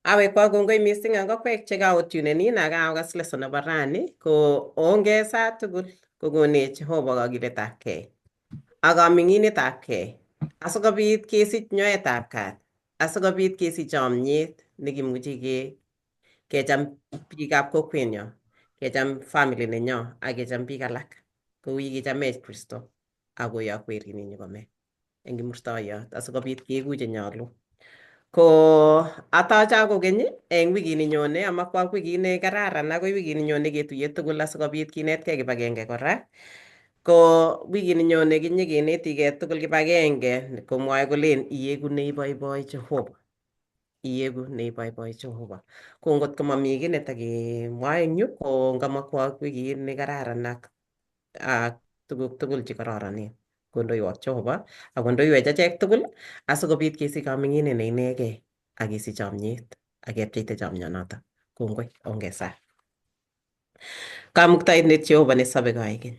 Awekwa kongoi mising en kokwek chekaotunenin ak kaokas lesson nebo rani ko onge saa tugul kokonech Jehova kakiletabkei ak kaming'inetabkei asikobit kesich nyoetab kat asikobit kesich chomyet nekimuchi kecham biikab kokwenyo, kecham family nenyo ak kecham biik alak kou yekichamech Kristo ak koyok werinyi kome eng kimurtoiyot asikobit keeku chenyolu. Ko atacha kokeny eng wikini nyone amakwak wikit nekararan akoi wikini nyone ketuiye tugul asikobit kinetkei kibagenge kora. Ko wikini nyone kinyekenetikei tugul kibagenge komwoe kolen iyeku neiboiboi Jehova. Iyeku neiboiboi Jehova. Ko ngot komami kiy netakemwoe eng yu ko ngamakwak wikit nekararan ak tuguk tugul chekororonen. Kondoiwok Jehova ak kondoiwech achek tugul asikobit kesich kaming'inet ne inegei ak kesich chomyet ak kepcheite chomyonoto. Kongoi, ongesaa. Kamuktaindet Jehova nesobe koikeny.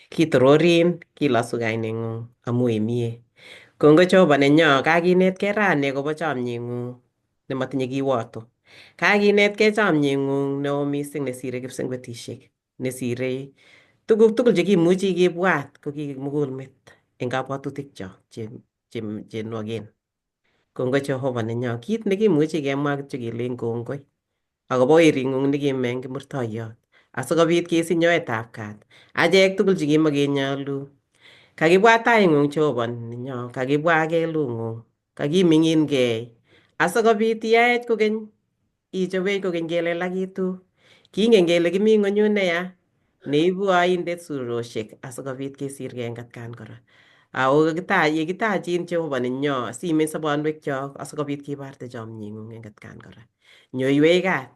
Kitororin, kilosu kaineng'ung amu imie. Kongoi Jehova nenyo, kakinetkei rani akobo chomyeng'ung nemotinye kiwoto. Kakinetkei chomyeng'ung neo mising nesire kipsengwetisiek, nesire tuguk tugul chekimuchi kibwat ko ki mugulmet eng kabwatutikcho che nwogen. Kongoi Jehova nenyo, kit nekimuchi kemwa kityo kelen kongoi akobo wering'ung nekime eng kimurtoiyot asikobit kesich nyoetab kat. Achek tugul chekimokenyolu. Kakibwa taing'ung Jehova nenyo, kakibwa kelung'ung, kakiming'inkei asikobit iyaech kokeny, ichobech kokeny kelelakitu. Kingen kele kimi ng'onyut neya neibu oindet surosiek asikobit kesirgei eng atkan kora. Ako yekitachin Jehova nenyo simeny sobonwekyok asikobit kibarte chomyeng'ung eng atkan kora. Nyoiwech kat.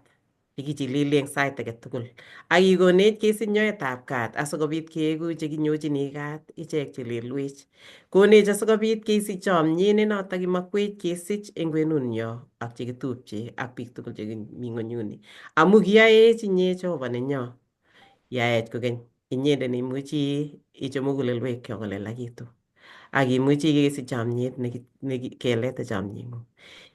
Nekichilili eng sait age tugul. Ak ikonech kesich nyoetab kat asikobit keeku chekinyochini kat ichek chelelwech. Konech asikobit kesich chomyet ne notok imakwech kesich eng kwenunyo ak chekitupche ak biik tugul chemi ng'onyuni. Amu kiyaech inye Jehova nenyo. Yaech kokeny inyendet neimuchi ichob mugulelwekyok kolelakitu. Ak imuchi kesich chomyet kelete chomyeng'ung.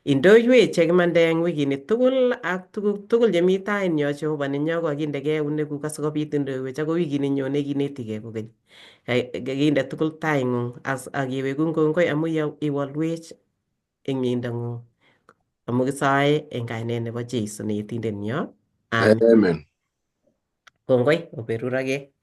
Indoiwech chekimande eng wikini tugul ak tuguk tugul chemi tainyo Jehova nenyo kokakindekei eunekuk asikobit indoiwech akoi wikini nyone kinetigei kokeny. Kakinde tugul taing'ung ak kewekun kongoi amu iwolwech eng mieindang'ung. Amu kisoe eng kainet nebo Jesu neetindenyo. Amen. Amen. Kongoi, oberurokei.